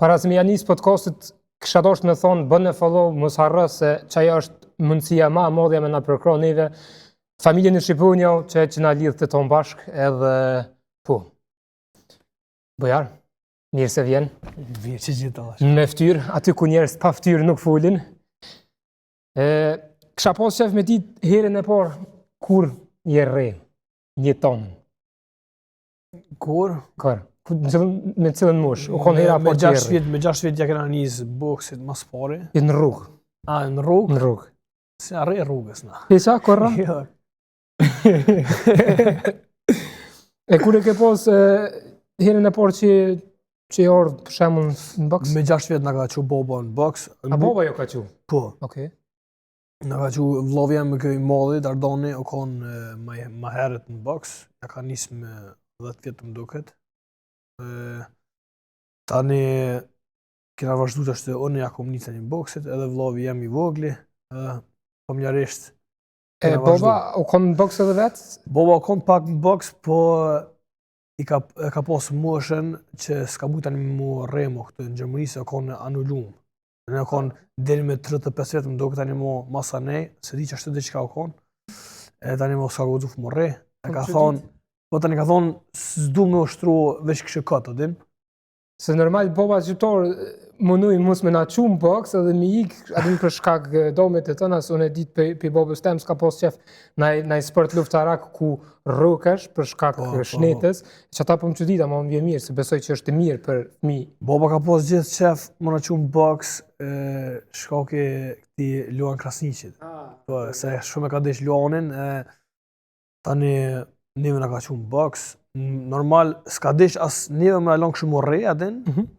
Para se me ja nis podcastit, kisha dashtë me thonë, bëne follow, mos harro se qajo është mundësia ma e madhja me na përkrah neve, familjen e Shqiponja që që na lidh të tonë bashk edhe po. Bujar, mirë se vjen. Mirë që gjithë të Me ftyrë, aty ku njerëz pa ftyrë nuk folin. E, kisha pas qef me ditë herën e parë, kur je rreh, një tonë. Kur? Kur? Në cilën, me cilën moshë? U konë hera po 6 vjet, me 6 vjet ja kena nis boksit mas pari. I në rrugë. A, në rrugë? Në rrugë. Si arre rrugës na. E sa korra? Jo. e kur e ke pas e, herën e parë që që je ardhë për shembull në boks? Me 6 vjet na ka çu baba në boks. A baba ju ka çu? Po. Okej. Okay. Na ka çu vllavi jem i madhi, Dardani, u konë ma, ma herët në boks, ja ka nis me 10 vjet më duket. E, tani kena vazhdu të ashtë unë ja kom nis tani boksit, edhe vllavi jem i vogli, edhe familjarisht E, baba, u konë në boks edhe vetë? Baba u konë pak në boks, po i ka, e ka pas moshën që s'ka mujt tani mu rreh mo këtu në Gjermani se u konë anulum. U konë deri me 35 vjet më duket tani mo masanej, s'e di qashtu diçka u konë. E tani mo s'ka guxu mu rreh. E ka thonë, po tani ka thonë s'du me ushtru veç kështu kot, a din? Se normal baba shqiptar munoj mos me na çu në boks edhe me ik a din për shkak domet e tëna se unë e ditë pe, pe babës tem s'ka pas qef naj naj sport luftarak ku rrokesh për shkak po, po, shnetës, po. Që ata po më çudit, ama më vjen mirë se besoj që është e mirë për fëmijë. Baba ka pas gjithë qef me na çu në boks e shkak i këtij Luan Krasniqit. Ah, po, se shumë e ka desh Luanin e tani neve na ka çu në boks. Normal s'ka desh as neve me na lon kështu mu rreh, a din? Mm -hmm.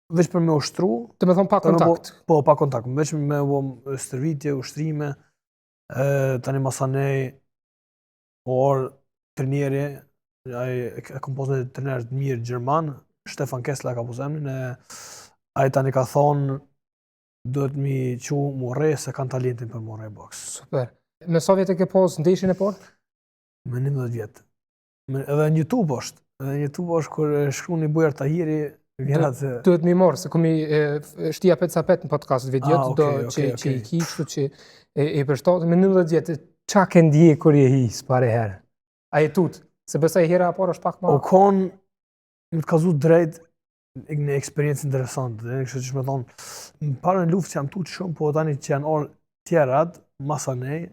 Veç për me ushtru. Do me thonë pa kontakt. Po, pa kontakt. Veç me bo stërvitje, ushtrime. E, tani masanej Por trajneri, ai e kom pas një trener të mirë gjerman, Stefan Kessler ka pas emrin, e ai tani ka thonë duhet mi çu mu rreh se kanë talentin për mu rreh boks. Super. Me sa vjet e ke pas ndeshjen e parë? Me 11 vjet. Me, edhe në YouTube është. Edhe në YouTube është kur shkruani Bujar Tahiri, vjen atë. Duhet mi marrë, se kemi shti apet sa pet në podcast videot, ah, okay, do okay, që, okay. që i ki, kështu që e, e përshtatë, me 11 vjet, ça ke ndje kur je hi, s'pari herë? A je tut? Se besoj hera e parë është pak ma... O kon, me të kallzu drejt, një eksperiencë interesante, dhe kështu që me thonë, në parën luftë që jam tut shumë, po tani që janë ardhë tjerat, masanej,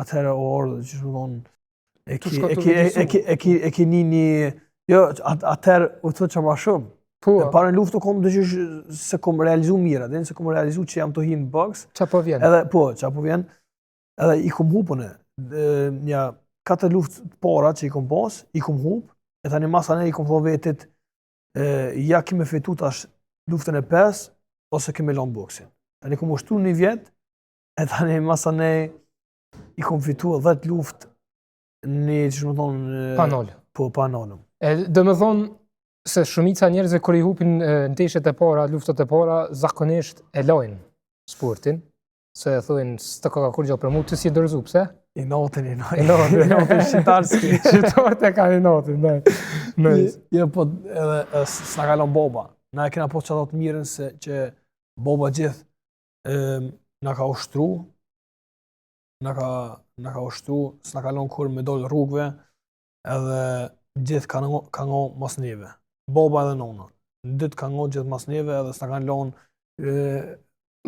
atëherë o ardhë, që me thonë, e ki, e ki, e ki, e ki, e ki një një, jo, atëherë u tut që ma shumë. Po. Në parën luftë u kom dhe që s'e kom realizu mirë, dhe s'e kom realizu që jam tu hi në boks. Qa po vjen? Edhe, po, qa po vjen, edhe i kom hup unë, një katër luftë të para që i kom pas, i kom hup, e tani masanej i kom thonë vetit, e, ja ki me fitu tash luftën e pes, ose ki me lanë boksin. Tani kom ushtru një vjet, e tani masanej i kom fitu 10 luftë një, që me thonë... Pa nalë. Po, pa nalë. E, do me thonë, se shumica njerëzve kur i hupin ndeshjet e para, luftët e para, zakonisht e lojnë sportin, se e thujnë, s'të ka kurgjo për mu, ti s'je dorëzu, pse? Inatin, inatin. Inatin, inatin, shqiptarski. Shqiptarët e kanë inatin, ne. ne. Jo, po, edhe s'na ka lon baba. Na e kena po qato të mirën se që baba gjithë e, na ka ushtru, na ka, na ka ushtru, s'na ka lon kurrë me dol rrugëve, edhe gjithë ka ngo, ka ngo mas neve. Baba edhe nona. Dytë ka ngo gjithë mas neve edhe s'na kanë lon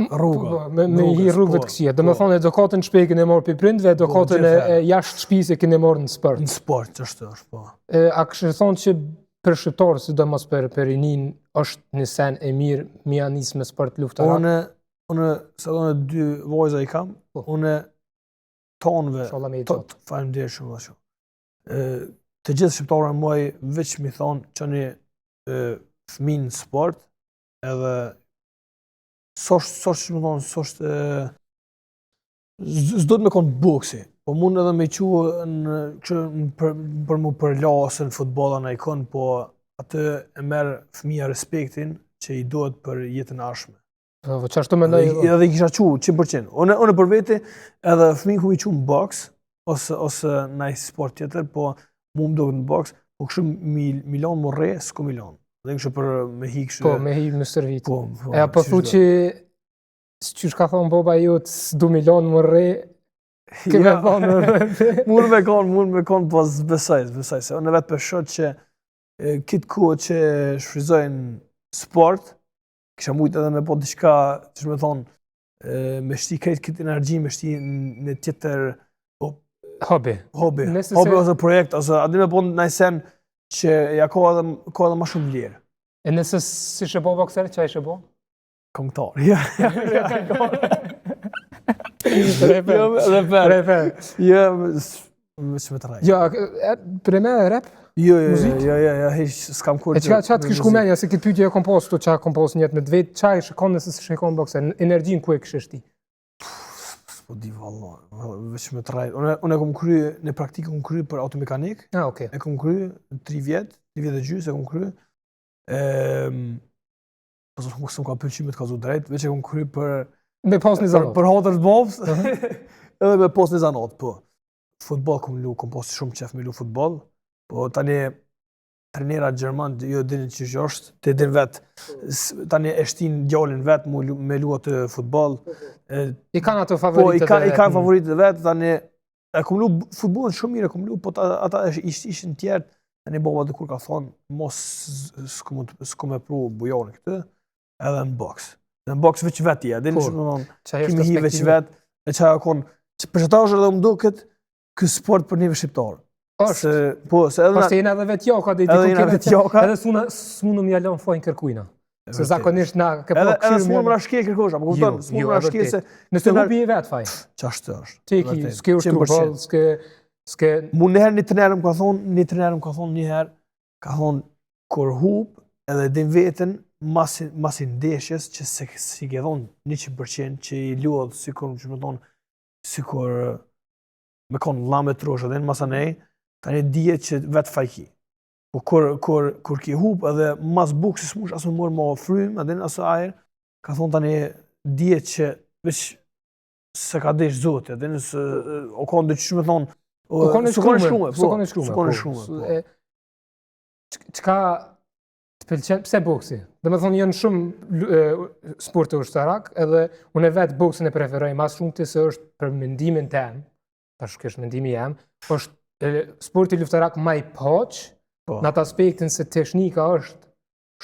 rruga. Po, me, me hi rrugëve të po, këqija. Do me po. thonë edukatën në shpi e keni marrë prej prindve, po, edukatën e, e jashtë shtëpisë e keni marrë në sport. Në sport, që është është, po. E, a kishe thonë që për shqiptarë, sidomos për, për rinin, është një sen e mirë, me ja nisë me sport luftarak? Unë, unë, se unë dy vajza i kam, po. unë tonëve, të, faleminderit shumë dhe shumë. Të gjithë shqiptarëve muj veç mi thonë që një fëmin në sport, edhe s'është, s'është, me thonë, s'është, s'duhet me konë boksi, po mund edhe me qu në, që, në për, për mu përla ose në futboll a dikun, po atë e merr fëmija respektin që i duhet për jetën e ardhshme. Po, po qashtu mendoj edhe. Edhe i kisha çu 100%. Unë unë për vete edhe fëmijën ku i çu në boks ose ose në një sport tjetër, po mu më duket në boks, po kështu mi mi lon mu rreh, s'ku mi lon. Dhe kështu për me hi kështu. Po, me hi me stërvit. Po, po. E po thu që qysh ka thonë baba jot, s'du mi lonë me rreh, ke me thonë rreh. Mund me konë, mund me konë, po s'besoj, s'besoj, se unë vetë po shoh që kitë kohë që shfrytëzoj n'sport, kisha mujtë edhe me bo diçka, qysh me thonë, me shti krejt këtë energji, me shti në tjetër po, hobi. Hobi. Nëse hobi se... ose projekt, ose a di me bo naj sen që ja ka edhe, ka edhe ma shumë vlerë. E nëse s'ishe bo bokser, ça ishe bo? Kongtar. Ja, ja, ja, Reper. Jo, reper. Reper. Jo, Veç me të rrejt. Jo, për me rap? Jo, jo, jo, jo, jo, jo, hiç s'kam kurrë. E çka çka të kish shku menja se këtë pyetje e kom pas këtu çka kom pas njet me të vet, çka ishe kon nëse s'ishe kon bokser, energjinë ku e kishe shti? S'po di valla, veç me të rrejt. Unë unë e kom kry në praktikë kom kry për automekanik. Ah, okay. E kom kry 3 vjet, 3 vjet e gjysë e kom kry. Ehm, po s'më ka pëlqy me të kallzu drejt, veç e kom kry për me pas një zanat. Për, për hatër të babës. Edhe me pas një zanat, po. Futboll kom lu, kom pas shumë qef me lu futboll, po tani trenera gjerman ju dini qysh është, ti din vet, tani e shtin djalin vet mu me lu atë futboll. E, I kanë ato favoritët po, i kanë i kanë favoritët e vet, tani e kom lu futbollin shumë mirë, e kom lu, po ta, ata ish, ishin tjerë, tani baba dikur ka thonë, mos s'kom s'kom e pru Bujarin këtë, edhe në boks. Në boks veç vetë ja, dini po, që më thonë, kemi hi veç vetë, e që ajo konë, që për qata është edhe më duket, ky sport për neve shqiptarë. Është. Se, po, se edhe... Po, se jena edhe vetë joka, dhe edhe jena vetë joka. Edhe s'muna, s'munëm ja lënë fajin kërkujna. Se zakonisht na ke po edhe, edhe s'mund me shkel kërkush, apo kupton, jo, s'mund jo, me shkel se nëse hupi i vet faj. Qashtu është. Ti ki, s'ke ushtru boll, s'ke s'ke Mu një herë një trener më ka thonë, një trener më ka thonë një herë, ka thonë kur hup edhe din veten masi masi ndeshjes që se s'i ke dhon 100% që i luhet sikur që më thonë sikur me kon llamë trosh edhe masanej tani dihet që vet faj ki. Po kur kur kur ki hup edhe mas boksit s'mush as me marr më frymë, edhe as ajër, ka thonë tani dihet që veç s'e ka desh Zoti, edhe nëse o kon diçka me thonë, o kon e shkrume, po, s'u kon e shkrume, po, shkrume, po. Çka të pëlqen, pse boksi? Do me thonë janë shumë sporte ushtarak, edhe unë vetë boksin e preferoj ma shumë se është për mendimin tem, tash ky është mendimi jem, është sporti luftarak ma i paq, po. në atë aspektin se teknika është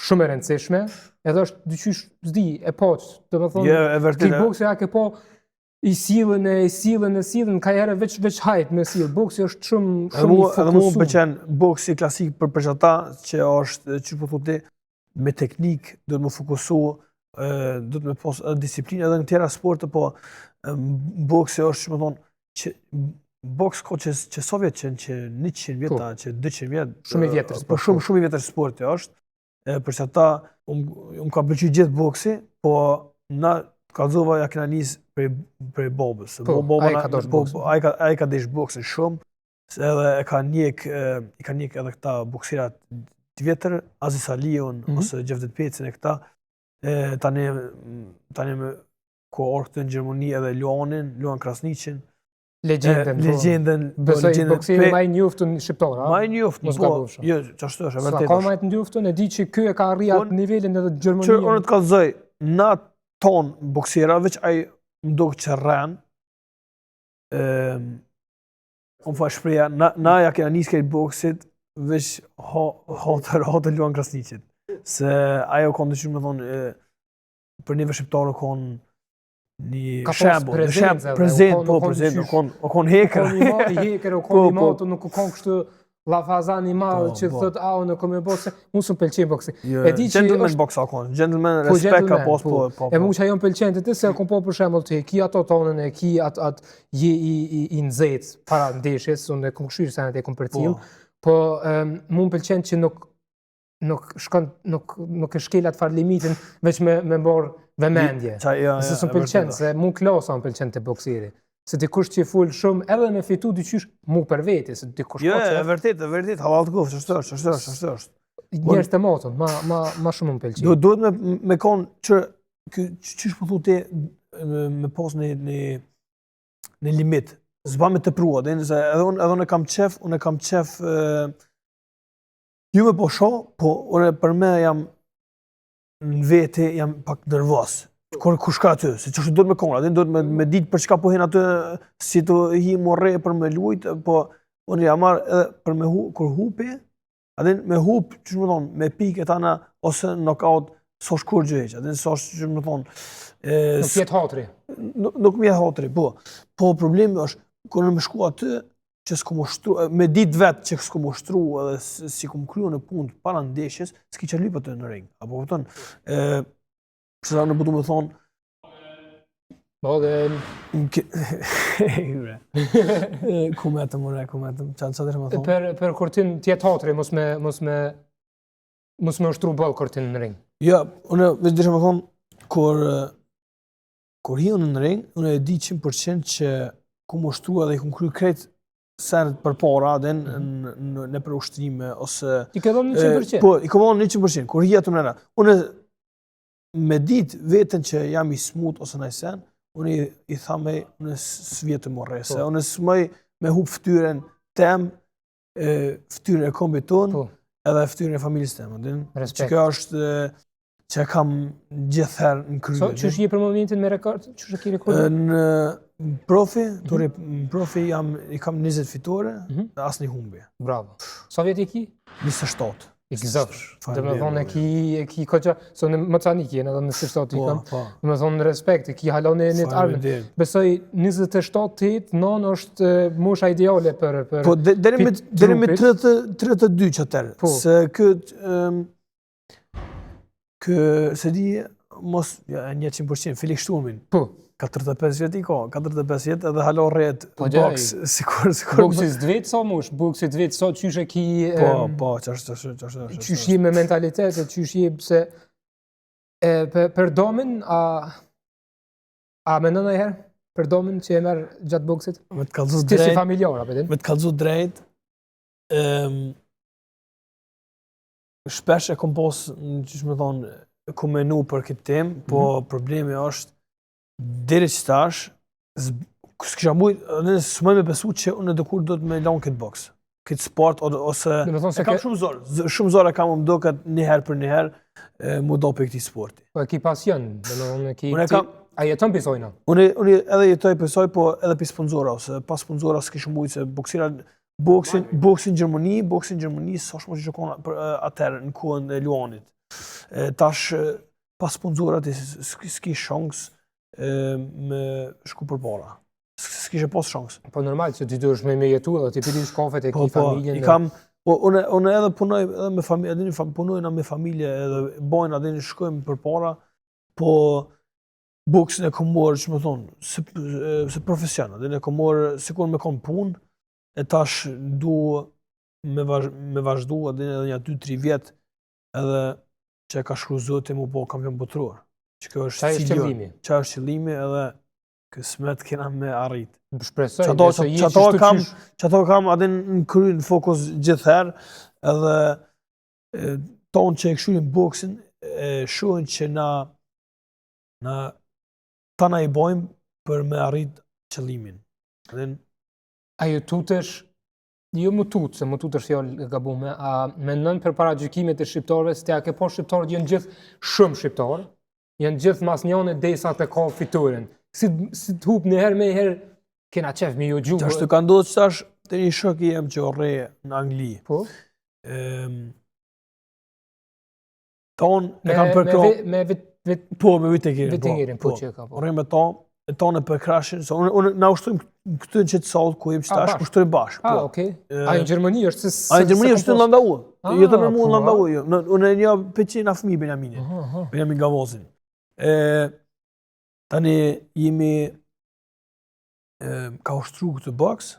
shumë e rëndësishme, edhe është diqysh, s'di, e paq, do me thonë, jo, e vërtet, kickboxi ja ke po, i sillen e i sillen e sillen, ka herë veç veç hajt me sill. Boksi është shumë shumë i fokusuar. Edhe mua më pëlqen boksi klasik për për ata që është që po thotë me teknik, duhet me fokusu, duhet me pas edhe disiplinë edhe në tjera sporte, po boksi është që më thonë që boks ka që që sa vjet që që 100 vjet, po. që 200 vjet, shumë i vjetër po shumë shumë i vjetër sporti është. E për qata, um, ka pëlqy gjithë boksi, po na kallzova ja kena nis prej prej babës. Po, baba ai ka dash po, po, ai ka ai ka dash boksin shumë, se edhe e ka ndjek i ka ndjek edhe këta boksirat të vjetër, Aziz Aliun mm -hmm. ose Xhevdet Pecin e këta. E tani tani me ku ardh këtu në Gjermani edhe Luanin, Luan Krasniqin, Legjendën. Po. Legjendën. Po, Besoj boksieri ma i njoftun shqiptar, a? Ma i njoftun, po. Jo, qashtu është, e vërtetë. Ka ma të njoftun, e di që ky e ka arri atë nivelin edhe në Gjermani. Që unë të kallzoj, na ton boksera, veç ai më duk që rren, ëm unë fa shpreha, na, na ja kena nisë krejt boksit, veç hatër, hatër Luan Krasniqit. Se ajo konë të që me thonë, për neve shqiptarë konë një shembull, një shembull, prezent, po prezent, u kon, u kon hekër. U kon i hekër, u kon po, i po. madh, nuk u kon kështu llafazan i madh po, që po. thot a unë kom e bo se mu s'm pëlqen boksi. Jo, e di që gentleman është... boks a kon, gentleman po, respekt ka pos po, po. E mu që ajo më pëlqen të se kom po për shembull ti ki ato tonën e ki at at je i i i nxehtë para ndeshjes, unë e kom kqyr sa e kom përcjell. Po, po um, mu më pëlqen që nuk nuk shkon nuk nuk e shkel atë far limitin veç me me marr vëmendje. Qa, jo, se s'm pëlqen, se mu klasa më pëlqen te bokseri. Se dikush që fol shumë edhe me fitu diqysh mu për vete, se dikush jo, ka. Jo, e vërtet, e vërtet, hallall të kofsh, ashtu është, ashtu është, ashtu është. Njerëz të matun, ma ma ma shumë më pëlqen. Do duhet me me kon që ky qysh po thotë me, me pas një një një limit. S'ban me tepru, dhe se edhe unë edhe unë kam qef, unë kam qef. Ju me po shoh, po unë për me jam në vete, jam pak nervoz. Kur kush ka aty, se qështë duhet me konë, aty duhet me, me ditë për çka po hin aty, si të hi më rre për me lujt, po unë jam marrë edhe për me hu, kur hupi, aty me hup, qysh me thonë, me pikë e tana, ose knockout, s'është kurgjë hiç, aty s'është, qysh me thonë, e, Nuk jet hatri. Nuk, nuk më jet hatri, po. Po problemi është, kur me shku aty, që s'kom ushtru, me ditë vetë që s'kom ushtru edhe si kom kryu në punë para ndeshjes, s'ki që lyp aty në ring. Apo kupton? E, pse sa në po du me thonë, Po dhe... Ku me të more, ku me të, ça ça të më thonë? Për, për kur tin t'jet hatri, mos me, mos me, mos me ushtru boll kur tin në ring. Jo, unë veç desha me thonë, kur Kur hi unë në ring, unë e di 100% që kum ushtru edhe i kum kry krejt senet përpara, dhe në, mhm. në, në, në për ushtrime, ose... I ke dhënë 100%? Po, i kom dhënë 100%, kur hi aty mrena. Unë me dit veten që jam i smut ose naj sen, unë i, i tham me, unë s'vij të me rreh, se po. unë s'muj me hup fytyrën tem, e, fytyrën e kombit tonë, po. edhe fytyrën e familjes tem, din? Respekt. Që kjo është që e kam gjithherë në krye. So, qysh je për momentin me rekord? Qysh e ki rekordin? Në profi, mm -hmm. në profi jam, i kam 20 fitore mm -hmm. dhe asnjë humbje. Bravo. Sa vjet i ki? 27. I gëzofsh. Do me thonë e ki, e ki koqa, se unë më tani ki, edhe 27 i po, kam. Po. Do me thonë respekt, e ki hala në një të ardhme. Besoj 27, 8, 9 është mosha ideale për... për po, deri me, deri me 30, 32 që atër. Po. Se kë, um, kë, se di, mos, ja, 100%, Felix Sturmin. Po. 45 vjet i ka, 45 vjet edhe hala rrehet po, boks, sikur, sikur... Boksi s'të vet sa mosh, boksi t'vet sa qysh e ki... Po, po, qashtu, qashtu, qashtu. Qysh je me mentalitet, qysh je pse... E, për, për domin, a... A mendon ndonjëherë për domin që e merr gjatë boksit? Me të kallzu drejt... Ti si familjar, apo din? Me të kallzu drejt... Um, shpesh e kom pos, qysh me thonë, kom menu për këtë temë, po mm -hmm. problemi është, deri që tash, s'kisha mujt, në s'muj me besu që unë dikur do të me lanë këtë boks, këtë sport, ose... Do me thonë se e kam shumë zor, shumë zor e kam më doket një herë për një herë, m'u da prej këtij sporti. Po e ki pasion, do me thonë, ki... Unë e kam... A jeton pi sajna? Unë, unë edhe jetoj pi saj, po edhe pi sponsora, ose pa sponsora s'kisha mujt, se boksira Boksin, boksin Gjermani, boksin Gjermani, s'është më që konë për atëherë në kohën e Luanit. E, tash, pa sponsora ti s'ki shans me shku përpara. S'kishe pas shans. Po normal që ti duhesh me me jetu dhe ti pi shkafet e po, ki po, familjen. I kam, po unë unë edhe punoj edhe me familje, edhe fam, punojna me familje edhe bojna edhe shkojmë përpara, po boksin e kom marrë, që me thonë, si, si profesion, edhe e kom marrë sikur me konë punë, e tash du me, vazh, me vazhdu edhe edhe një 2-3 vjet, edhe që e ka shkru Zoti m'u bo kampion botëror. Që kjo është Qa është qëllimi? Qa është qëllimi edhe kësmet kena me arrit. Shpresoj, qato, që, qato kam, qato kam atë në kry në fokus gjithherë, edhe e, tonë që e kshyrin boksin, e shohin që na Na tana i bojmë për me arrit qëllimin. Dhe... A ju tutesh, jo më tut, se më tut është fjalë e gabume, a mendon për paragjykimet e shqiptarëve, se ti a ke po shqiptarët janë gjithë shumë shqiptarë, janë gjithë mas njëne derisa të ka fitoren. Si, si të hup një herë me herë, kena qef me ju gju. Qashtu ka ndodhë që tash, te një shok i jem që rreh në Angli. Po? Ehm, Tonë e kanë përkrah. Me, me vit, vit, po, me Whittakerin. Whittakerin, po, po, që e ka, po. Rri me to, e tonë e përkrashin, se unë, unë na ushtrojmë këtu në qëtë sallë, ku jem që tash, ushtrojmë bashkë. Ah, po. okej. A në Gjermani është se... A në Gjermani është në Landau. Ah, Jeton me mua në po, Landau, jo. Unë e njoh pe që na fëmijë Benjaminin. Benjamin Gavozin. E, tani jemi e, ka ushtru këtë boks,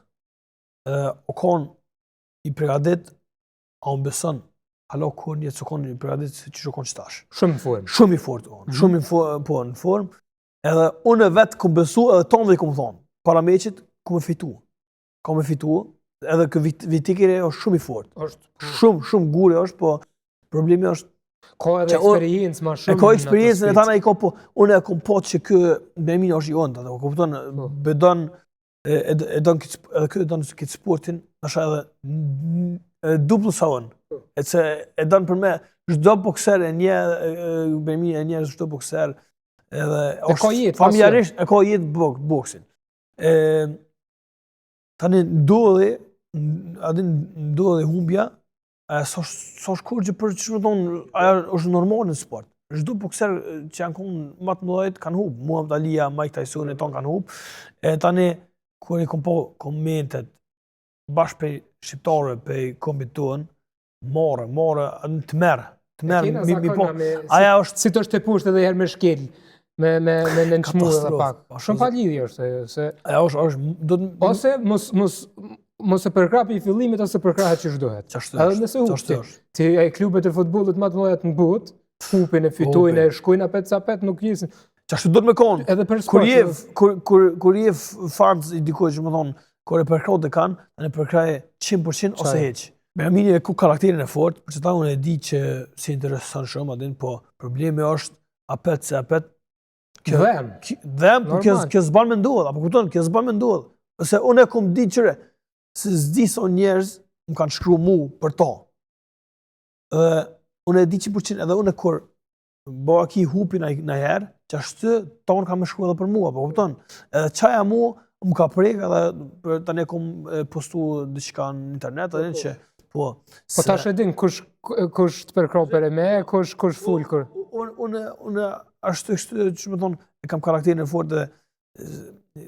e, o konë i pregadit A më beson, hala kur një s'u konë i pregadit se që konë qëtash. Shumë në formë. Shumë i fort, mm -hmm. shumë i fortë, po, në formë. Edhe unë vetë kom besu edhe tonëve i kom thonë. Para meçit, kom me fitu. Kom me fitu, edhe kë vit, Whittakeri është shumë i fort. Është. Po. Shumë, shumë guri është, po problemi është Ka edhe eksperiencë ma shumë. E ka eksperiencën e tana i ka, po unë e kom po që kë Benjamin është i ondë, dhe kupton, po. bedon. E, e, e don këtë, edhe këtë e don këtë sportin, është edhe, edhe duplo sa unë. Po. E se e don për me, çdo bokser e njeh, Benjamini e njeh çdo bokser, edhe e ka jetë, familjarisht e ka jetë bok, boksin. E, tani ndodhi, a din ndodhi humbja, A s'është kurgjë për që me thonë, ajo është normal në sport. Çdo bokser që janë konë më të mëdhejt kanë hup, Muhammad Alia, Mike Tyson e tonë kanë hup. E tani kur i kom po komentet bash prej shqiptarëve, prej kombit tonë, more, more, në të merr, të merr, mi, mi po. Me, aja është si të është të pushtë edhe herë me shkel, me me me nënçmu edhe pak. Shumë pa lidhje është ajo, se ajo është është do të ose mos mos mos e përkrah prej fillimit ose përkrahe qysh duhet. Qashtu Edhe nëse hup ti, ti ai klubet e futbollit më të mëdha në botë, hupin e fitojnë e shkojnë apet sa apet nuk jesin. Qashtu duhet me konë. Edhe për sport. Kur je kur kur kur je fans i dikujt që më thon, kur e përkrah dikën, tani përkrahe 100% ose hiç. Benjamini e ka karakterin e fortë, për qëta unë e di që s'i intereson shumë, a din, po problemi është apet se apet Kjo dhem. Dhem, po kjo kjo s'ban me ndodh, apo kupton, kjo s'ban me ndodh. Ose unë e kom ditë qyre, se s'di sa njerëz më kanë shkru mu për to. Dhe unë e di që përqind, edhe unë kur baki hupi në në herë, qashtu tonë ka me shkru edhe për mua, po kupton. Edhe qaja mu më ka prek edhe për tani kom postu diçka në internet, edhe po, po. që po. Po tash e din kush kush të përkrah për me, kush kush ful kur. Unë unë unë ashtu kështu që më thonë, e kam karakterin e fortë dhe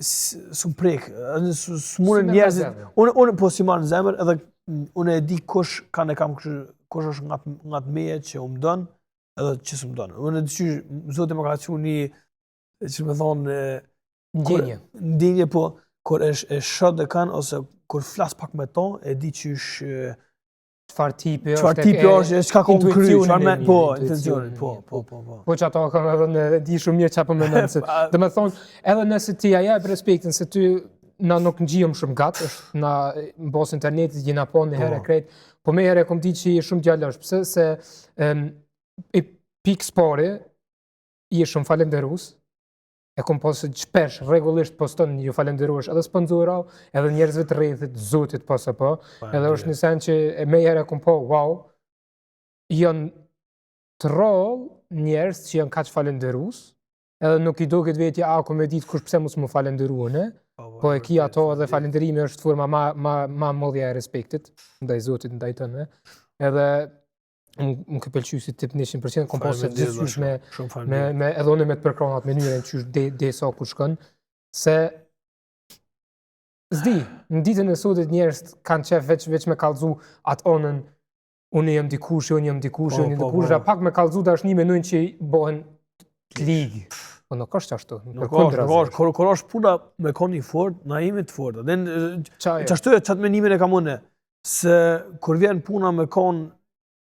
s'm prek, s'munen njerëzit, unë, unë po s'i marr në zemër, edhe unë e di kush kanë e kam kështu, kush është nga, nga të meje që më don, edhe që s'më don. Unë e di që Zoti më ka çu një, që më thonë, ndjenjë. Ndjenjë, po, kur e, e shoh dikën, ose kur flas pak me to, e di që është çfarë tipi është, çfarë tipi është, çka ka në kry, çfarë me, po, intencionin, po, po, po, po. Po që ato kam edhe në di shumë mirë çfarë po mendon se. Do të thonë, edhe nëse ti ja jep respektin se ty na nuk ngjihëm shumë gat, është na në bazë internetit jena po një herë po. krejt, po me herë e kom ditë që je shumë djalosh, pse se um, e pikë s'pari je shumë falenderus, e kom pa se shpesh, rregullisht poston ju falenderohesh edhe sponsorave, edhe njerëzve të rrethit, Zotit po se po, edhe është një sen që e me herë e kom pa, wow, janë të rrallë njerëz që janë kaq falenderus, edhe nuk i duket vetja, a, ku me ditë kush pse mos më falenderu, ne? Po, po, po e ki ato edhe falenderimi është forma ma, ma, ma madhja e respektit, ndaj Zotit, ndaj tënve, edhe më ke pëlqy si tip 100%, kom pas se gjithqysh me, me, me, edhe unë me të përkrah n'atë mënyrën qysh de, de sa ku shkon, se s'di, në ditën e sotit njerëz kanë qef veç, veç me kallzu atë onën, unë jam dikush, unë jam dikush, po, unë jam po, dikush, po. pak me kallzu dashni menojnë që bohen të ligë. Po nuk është ashtu. Nuk është, nuk është, kur, kur është puna me kon i fort, na jemi të fortë. Dhe qashtu e qatë menimin e kam unë, se kur vjen puna me kon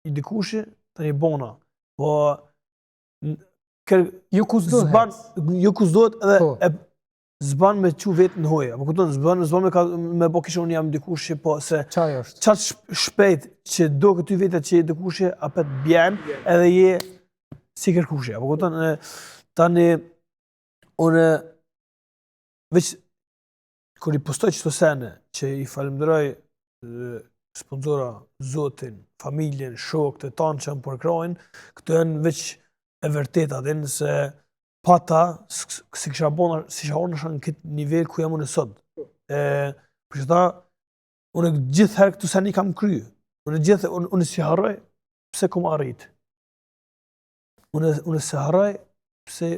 i dikushi, tani bona. Po kër jo ku s'duhet. S'ban, jo ku s'duhet edhe po. e s'ban me çu vetën në hoj. Apo kupton, s'ban, s'ban me ka, me bo kishe unë jam dikushi, po se Qaj është. Qaq shpejt që do këty vetja që je dikushi, apet bjen edhe je si kërkushi. Apo kupton, e, tani unë veç kur i postoj qëto sene, që i falenderoj sponsora, Zotin, familjen, shokët e tanë që më përkrahin, këto janë veç e vërteta, dhe nëse pa ta, s'i kisha bona, s'i kisha ardhë në këtë nivel ku jam unë sot. E, për që ta, unë gjithëherë këto sene i kam kry. Unë gjithë, unë, unë s'i harroj pse kom arrit. Unë, unë s'i harroj pse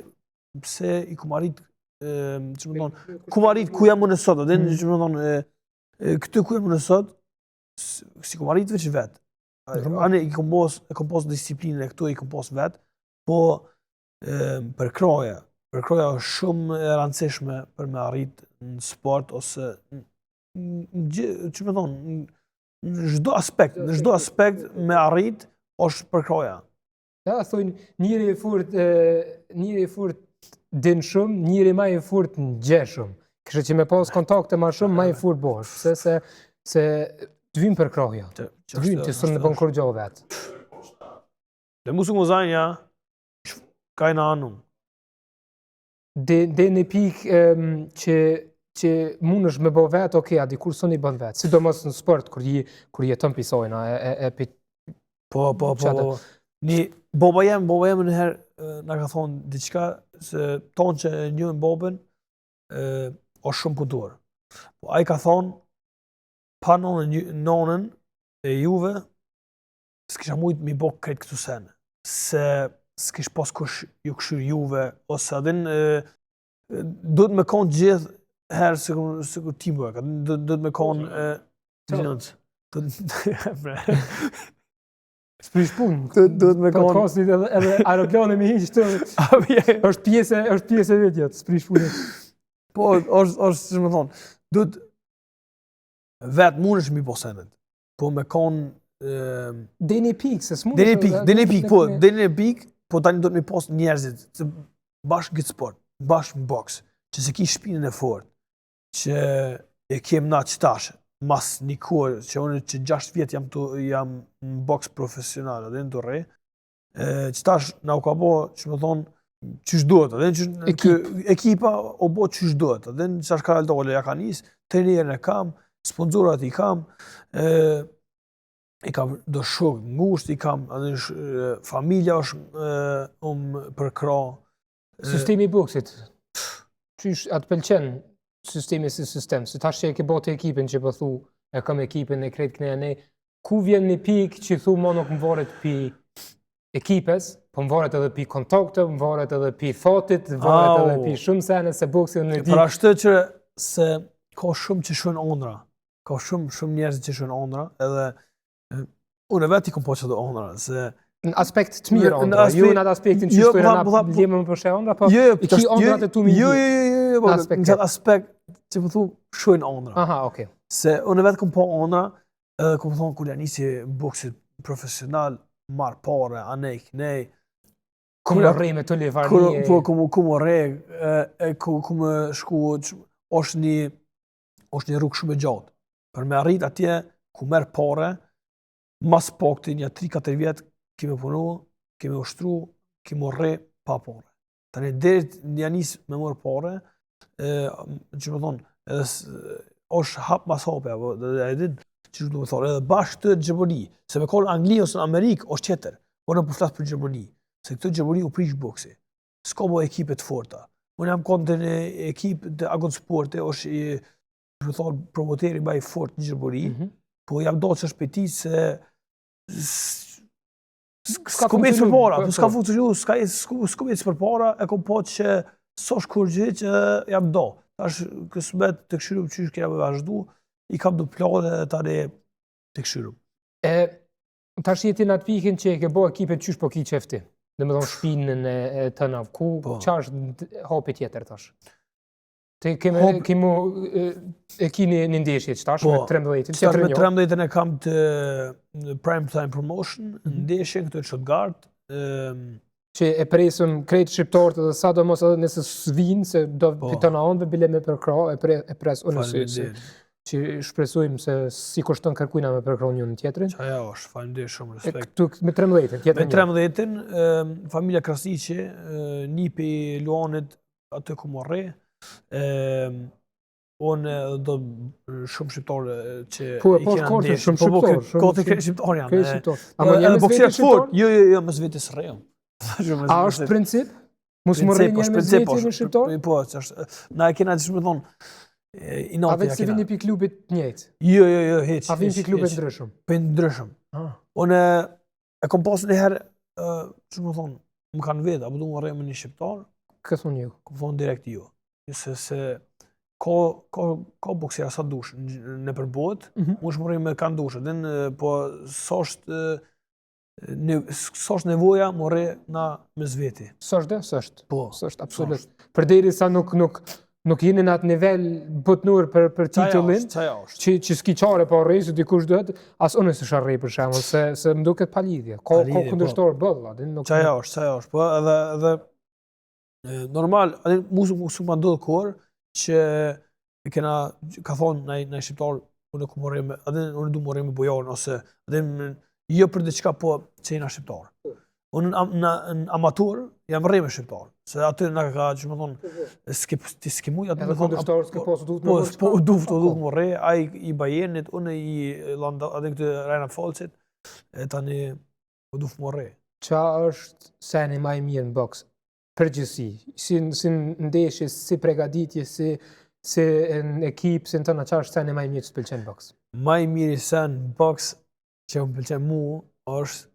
pse i kom arrit, që më thonë, kom arrit ku jam unë sot, dhe mm. që më thonë, këtu ku jam unë sot, s'i kom arrit veç vetë. Ane, i kom pos, e kom pos disiplinën e këtu, i kom pos vetë, po përkrahja, përkrahja është shumë e rëndësishme për me arrit në sport, ose në që më thonë, në çdo aspekt, në çdo aspekt me arrit, është përkrahja. Ja, thujnë, njeri i furt, njeri i furt din shumë, njeri ma i furt ngje shumë. Kështu që me pas kontakte ma shumë, ma i furt bohesh. Pse se, se të vynë përkrahja, të vynë të s'un e bon kurgjo vetë. Dhe musu më zajnë, ja, keine Ahnung. Dhe, dhe në pikë që, që mundesh me bo vetë, okej, a dikur s'un i bën vetë, sidomos në sport, kur, je, kur jeton pi sajna, e, e, e pi... Po, po, po, po. Një, baba jem, baba jem një herë na ka thonë diçka, se tonë që e njohin babën, e, është shumë punëtor. Po, ai ka thonë, pa nonën, nonën e juve, s'kisha mujtë mi bo krejt këto sene, se s'kish pas kush ju kqyr juve, ose a din, duhet me konë gjithë herë sikur sikur teamwork, duhet duhet me konë e Gjinëc. S'prish punë. Duhet me konë. Podcastit edhe edhe aeroplani me hiq këtu. Është pjesë është pjesë e vetja, s'prish punë. Po, është është si me thonë, duhet vetë mundesh mi bo senet. Po me konë Deri në pikë, se s'mundesh. Deri në pikë, deri në pikë, po, deri në pikë, po tani duhet mi pas njerëzit, se bash në këtë sport, bash në boks, që s'e ki shpinën e fortë, që e kem na qetash, mas një kohë, që unë që 6 vjet jam, tu, jam në boks profesional, edhe në të rre, qetash na u ka bo, që me thonë, qysh duhet, edhe qysh, Ekip. ekipa u bo qysh duhet, edhe në qashtu ka dole, ja ka nis, trenerin e kam, sponsorat i kam, e, i kam do shok ngusht, i kam, edhe sh, familja është e, um përkrah. Sistemi i boksit, qysh a të pëlqen sistemi si sistem, se tash që e ke bo të ekipin që po thu, e kam ekipin e krejt këne e ne, ku vjen një pikë që thu mo nuk më varet pi ekipes, po më varet edhe pi kontakte, më varet edhe pi fatit, më varet edhe pi shumë sene, se boksi në di. Për ashtu që se ka shumë që shohin ondra, ka shumë shumë njerëz që shohin ondra, edhe unë vetë i kom pa qato ondra, se në aspekt të mirë ondra, jo në atë aspektin që jo, shtojnë na po, ljemë më për ondra, po jo, jo, i ki ondrat e tu mi Jo, jo, jo, jo, jo, po, në atë aspekt që po thu shohin ondra. Aha, okay. Se unë vetë kom pa ondra, Edhe kom thonë, kur ja nisi boksit profesional, marr pare, anej, knej. Ku më rri me të li varni. Po, ku më, ku më rri, e, e ku, ku më shku, është një, është një rrugë shumë e gjatë. Për me arrit atje, ku merr pare, mas pakti një 3-4 vjet, ki me punu, ki me ushtru, ki me rri pa pare. Tani deri ja nis me marr pare, ë që me thonë, edhe është hap mas hapi apo dhe e din që do të thonë, edhe bash këtë në Gjermani, se me kon Angli ose në Amerikë është tjetër. Po unë po flas për Gjermani, se këtu në Gjermani u prish boksi. S'ka bo ekipe të forta. Unë jam konë në ekip të Agon Sporte, është i, me thonë, promoteri ma i fort në Gjermani, mm -hmm. po jam do që shpejti se S'ka me ecë përpara, po s'ka po. funksionu, s'ka s'ka me ecë përpara, e kom pa që s'është kurgjë që jam do. Tash kësmet të kqyrim qysh kena me vazhdu, i kam do plane dhe tani të kqyrim. E, tash je ti në atë pikën që e ke bo ekipin qysh po ki qef ti? Domethonë shpinën e, e tëna, ku, po. qa është hapi tjetër tash? Te kemi Hop, kemi e ki një, një ndeshje që tash po, me 13-in, që me 13-in e kam të Prime Time Promotion, mm -hmm. ndeshje këtu në Stuttgart, ëm që e presim krejt shqiptarët edhe sa do mos edhe nëse s'vin se do po. fiton anëve bile me përkrah e pre, e pres unë si, si që shpresojmë se s'i kushton kërkujna me përkrah njërin tjetrin. Qajo është, faleminderit shumë, respekt. E këtu me 13-in, tjetrin. Me 13-in, familja Krasniqi, nipi i Luanit aty ku më rri, unë do shumë shqiptarë që po, i po, kena po, ndeshë. Shumë po, po, shqiptarë. Ko të shqiptarë janë. Krejt shqiptarë. A më një mes veti shqiptarë? Jo, jo, jo, mes veti s'rrejmë. A është princip? Mos më rri një mes veti me shqiptarë? Po, që është. Na e kena që me thonë, A vetë si vini pi klubit të njëjtë? Jo, jo, jo, hiç. A vini pi klubit ndryshëm? Pi ndryshëm. Ah. Unë E kom pas një herë, që me thonë, më kanë vetë, a po du me rreh me një shqiptar? Kë thonë ju? Kom thonë direkt jo. Se, se ka, ka, ka boksera sa dush nëpër botë, mm -hmm. mush me rreh me kan dush, edhe po s'është në s'është nevoja me rreh na mes veti. S'është dhe, s'është. Po, s'është absolut. Përderisa nuk nuk nuk jeni në atë nivel botnor për për titullin. Që që s'ki çare pa rreh, se dikush duhet, as unë s'isha rreh për shembull, se se më duket pa lidhje. Ka ka po. kundërshtar boll, atë nuk. Qajo është, qajo është, po edhe edhe normal, atë mu mu ma ndodh kur që e kena ka thonë naj naj shqiptar unë ku me rreh me, atë unë du me rreh me Bujarin ose atë jo për diçka po që jena shqiptar. Unë në, në, në amator jam rreh me shqiptar, se aty na ka, që me thonë, s'ke, ti s'ke mujt, aty me thonë... Edhe kundërshtar s'ke pasë, duhet me po, po, duhet, po, duhet me rreh, ai i Bayernit, unë i Landa, atë këtë Rajna Falcit, e tani, po duhet me rreh. Qa është seni ma i mirë në boks? Përgjithësi, si, si ndeshje, si pregaditje, si, si në ekip, si në tëna, qa është seni ma i mirë që të pëlqen në boks? Ma i miri sen në boks që më pëlqen mu është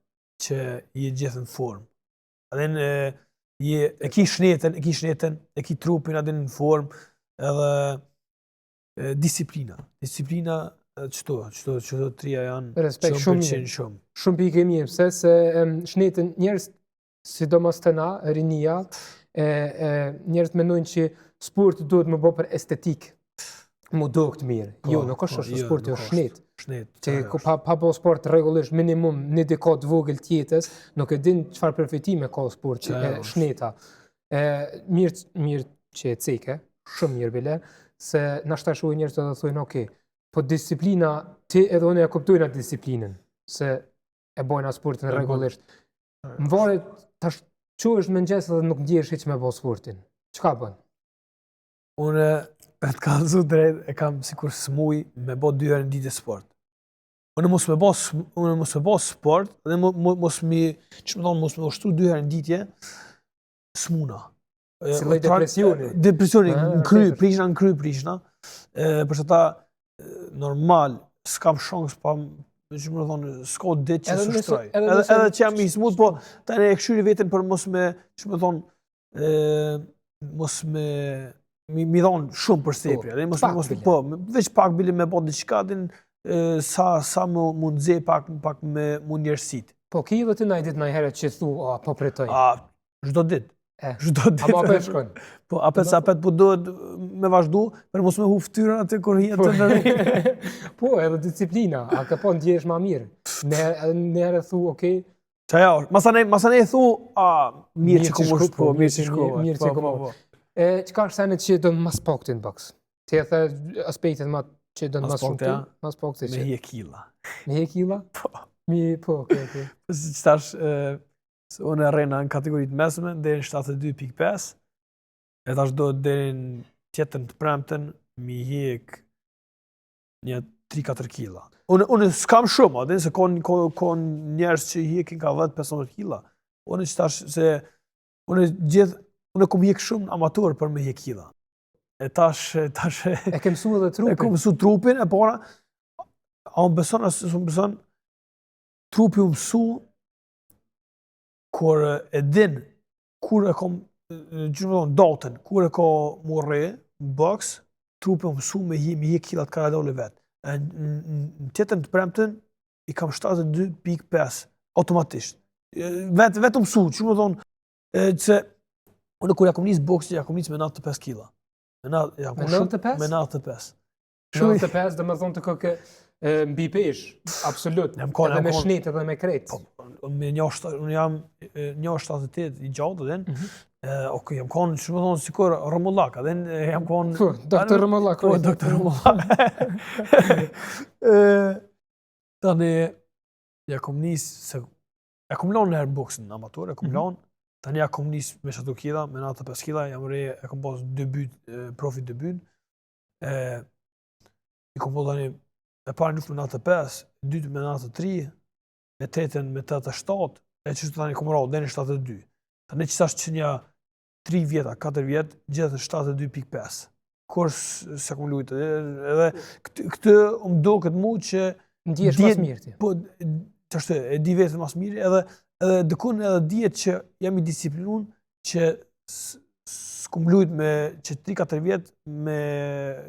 që je gjithë në formë. Edhe në je e ki shnetën, e ki shnetën, e ki trupin atë në formë, edhe e, disiplina. Disiplina qëto, qëto, qëto trija janë Respekt, që shumë mirë. Shumë. Shumë pikë e mirë, pse se shnetën njerëz sidomos te na, rinia, e, e njerëz mendojnë që sport duhet me bo për estetikë mu dukt mirë. Po, jo, nuk është po, ashtu, jo, sporti është shnet. Shnet. Që ku pa, pa bo sport rregullisht minimum një dekadë të vogël të jetës, nuk e din çfarë përfitime ka sporti, e, shneta. E, mirë, mirë që e ceke, shumë mirë bile, se nashta shohin njerëz edhe thonë, ok, po disiplina, ti edhe unë e kuptojna disiplinën, se e bojna sportin rregullisht. Më varet, tash çohesh në mëngjes edhe nuk ndjehesh hiç me bo sportin. Çka bën? Unë e të kallzu drejt e kam sikur smuj me bo dy herë në ditë sport. Unë mos me bo, unë mos me bo sport dhe mos mi, që me thonë, mos me ushtru dy herë në ditë, smuna. Si lloj depresioni. Depresioni, në kry, prishna, në kry, prishna. Për që ta, normal, s'kam shans pa, që me thonë, s'ka ditë që s'ushtroj. Edhe, edhe, edhe që jam i smut, po tani e kqyri veten për mos me, që me thonë, mos me mi, mi dhonë shumë për së tepri, po, mos mos po, veç pak bile me bo diçka din sa sa më mundze pak pak me mu njerëzit. Po ki edhe ti ndonjë ditë ndonjëherë që thu, a po pretoj. A çdo ditë. Eh, çdo ditë. Ama apet shkon. Po apet sa apet po duhet me vazhdu, për mos me hup fytyrën aty kur hihet po, të Po, edhe disiplina, a ka po ndjehesh më mirë. Ne në herë thu, okay, Qa ja është? Masanej, masanej thu, a, mirë që kom po, mirë që shku, mirë që kom po, po. E, çka është senet që don mas pakti në boks? Ti e the aspektet ma që don mas shumë ti, mas pakti që. Me hek killa. Me hek killa? Po. Mi, po, okej, okej. Po, si që tash, se unë e rrena në kategoritë mesme, deri në 72.5, e tash do deri në tjetër të premten, mi hek një 3-4 kila. Unë, unë s'kam shumë, a din se ka, ka, ka njerëz që hekin ka 10-15 kila. Unë që tash se unë gjithë, unë kom hek shumë në amator për me hek kila. E tash, tash... E ke mësu edhe trupin. E kom mësu trupin, e para, a më beson, a s'më beson, trupi u mësu, kur e din, kur e kom, që me thonë, datën, kur e ka mu rreh, në boks, trupi u mësu me hi, me hi killat karadole vetë. Në tjetër të premten, i kam 72.5, automatisht. Vetë, vetë u mësu, që me thonë, që unë kur ja kom nisë boksin, ja kom nisë me 95 kila. Me 95? Me 95. 95, do me thonë të koke mbi pesh, absolut. Jam kon, edhe me shnet edhe me krejt. Po, me një unë jam 1.78 i gjatë, dhe, mm -hmm. ok, jam konë, që me thonë, sikur rrumullak, edhe jam konë... Po, doktor Rrumullak. Po, doktor Rrumullak. Tani, ja kom nis, se e kom lanë një herë boksin amator, e kom mm -hmm. lanë, tani ja kom nis me qato kila, me 95 kila, jam rreh, e kom pas debut, profi debut, e, i kom po tani, e parën luftë me 95, e dytë me 93, e tretën me 87, e që tani kom ra, deri në 72. Tani që tash që një 3 vjeta, 4 vjet, gjithë 72.5. Kur s'e kom lujtë, edhe këtë, këtë më doket mu që... Ndihesh mas mirë ti. Po, që është, e di vetën mas mirë, edhe, edhe dikun edhe dihet që jam i disiplinun, që s'kum lujt me që 3-4 vjet me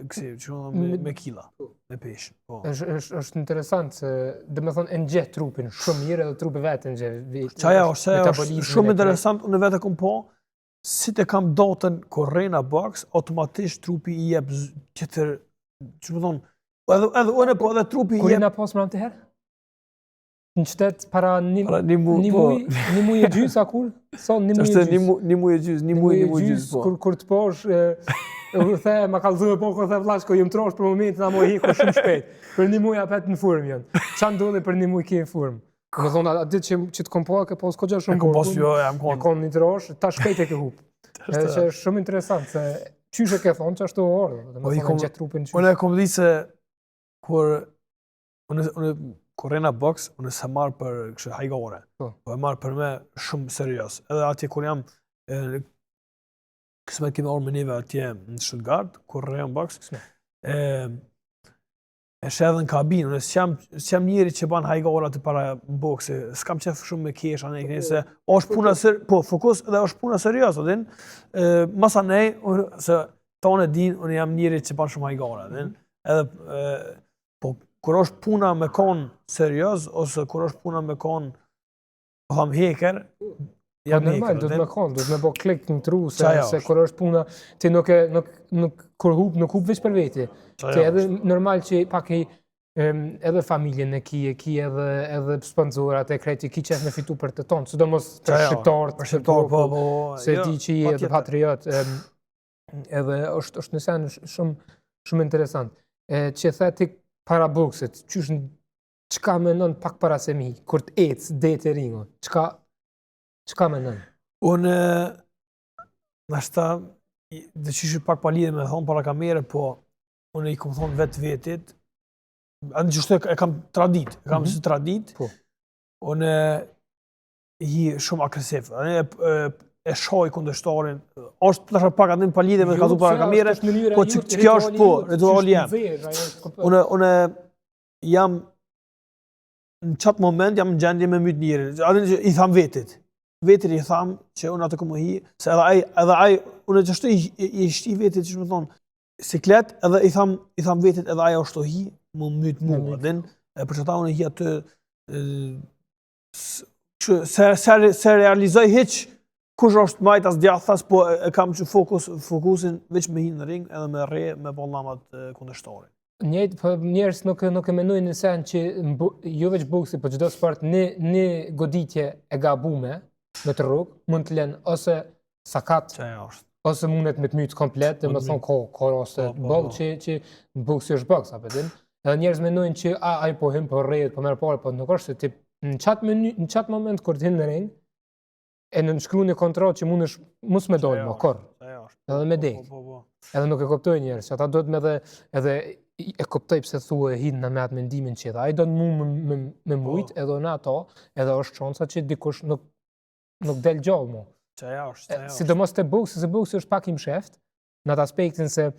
kësi, që më me, me kila, po. me peshë. Po. Është është është interesant se do të thonë e njeh trupin shumë mirë edhe trupi vetë e njeh. Qaja është, qaja është shumë interesant, unë vetë e kom po, si të kam datën kur rrena boks, automatisht trupi i jep tjetër, që më thonë, edhe edhe unë po edhe trupi i jep. Kur jena pas më atë herë? Në qytet para një, para një, mu, një po. muj, një muj e gjysë, a kur? Sa një muj e gjysë? Një, mu, një muj e gjysë, një muj, një muj e gjysë, po. Kur, kur të posh, e, u the, ma kallzu me po, kur the vlla shko, jam trosh për momentin, a mo hiku shumë shpejt. Për një muj apet në formë janë. Ça ndodhi për një muj ke në formë? Me thonë, atë ditë që, që të kom pa, ke pas kogja shumë E kom pas, jo, jam Je konë. konë një trosh, tash krejt e ke hup. Edhe që është shumë interesant, se qysh e ke thonë, që ashtu ardhë. Dhe Po, me i thonë, kom- e gjetë trupin qysh. Unë e kom di se kur unë unë kur rena boks, unë se marr për kështu hajgare. Po. Po e marr për me shumë serioz. Edhe atje kur jam e, kismet kemi orë me neve atje në Stuttgart, kur rejam boks, Kismet. e, e sheh edhe në kabinë, unë s'jam, s'jam njeri që ban hajgare aty para boksi, s'kam qef shumë me kesh, anë e se është puna ser, po, fokus edhe është puna serioz, a din, e, masanej, unë, se tonë e din, unë jam njeri që ban shumë hajgare, a din, edhe, e, po, kur është puna me kon serioz, ose kur është puna me kon, po tham heker, Po jam normal, heker, duhet a din? me konë, duhet me bo klik në tru, se, Qajo se është. kur është puna, ti nuk e, nuk, nuk, kur hup, nuk hup veç për veti. Qajo Ti edhe është. normal që pak i, em, edhe familjen e ki, e ki edhe, edhe sponsorat e krejt, i ki qef me fitu për të tonë, sidomos për Qajo, shqiptarët, Për shqiptar, po, po, po, se jo, di që je edhe patjetër. patriot, em, edhe është, është një sen shumë, shumë interesant. E, që the ti para boksit, qysh në- çka menon pak para se mi, kur të ecë deri te ringu, çka, çka menon? Unë, nashta, dhe që ishte pak pa lidhje me thonë para kamere, po unë i kom thonë vetë vetit, anë që shtu e, e kam tradit, e kam Mhm. si tradit, Po. unë hi shumë agresiv, unë e, e, e shoj kundërshtarin, është tash pak atë pa lidhje me Jo, ka para pse, kamere, është mënyra po që- jote, që kjo është rituali po, jot, rituali qysh jem. të vesh, ajo është kuptoj. unë unë jam në qatë moment jam në gjendje me myt njerin. Atë që i tham vetit. Vetit i tham që unë atë kom me hi, se edhe ai edhe ai unë që ashtu i, i, i shti vetit që më thonë siklet edhe i tham i tham vetit edhe ai është to hi, më myt Me mua, myt. a din? E për çata unë hi aty e, s- që se se se realizoj hiç kush është majtas djathtas, po e, e kam që fokus fokusin veç me hi në ring edhe me rre me bollamat kundërshtarin. Njëjtë, po njerëz nuk nuk e menojnë në sen që në bo- jo veç boksi, po çdo sport një një goditje e gabume me të rrugë mund të lënë ose sakat Që ajo është. ose mundet me të myt komplet, dhe Mund më të thonë ka ka raste Po, po, boll po. që që boksi është boks, apo din. Edhe njerëz menojnë që a ai po hyn po rrehet, po merr pare, po nuk është se ti në qatë mëny, në qatë moment kur të hyn në ring e nënshkruan një kontratë që mundesh mos me dal Ajo më është. kurr. Ajo është. Edhe me Po, dek. Po, po, po. Edhe nuk e kuptojnë njerëz, që ata duhet me dhe edhe e kuptoj pse thua hin në me atë mendimin që edhe ai don mu me, me, me mujt, Po. edhe unë ato, edhe është shansa që dikush nuk nuk del gjallë mu. Që ajo është, që ajo është. Sidomos te boksi, se boksi është pak i msheft, në atë aspektin se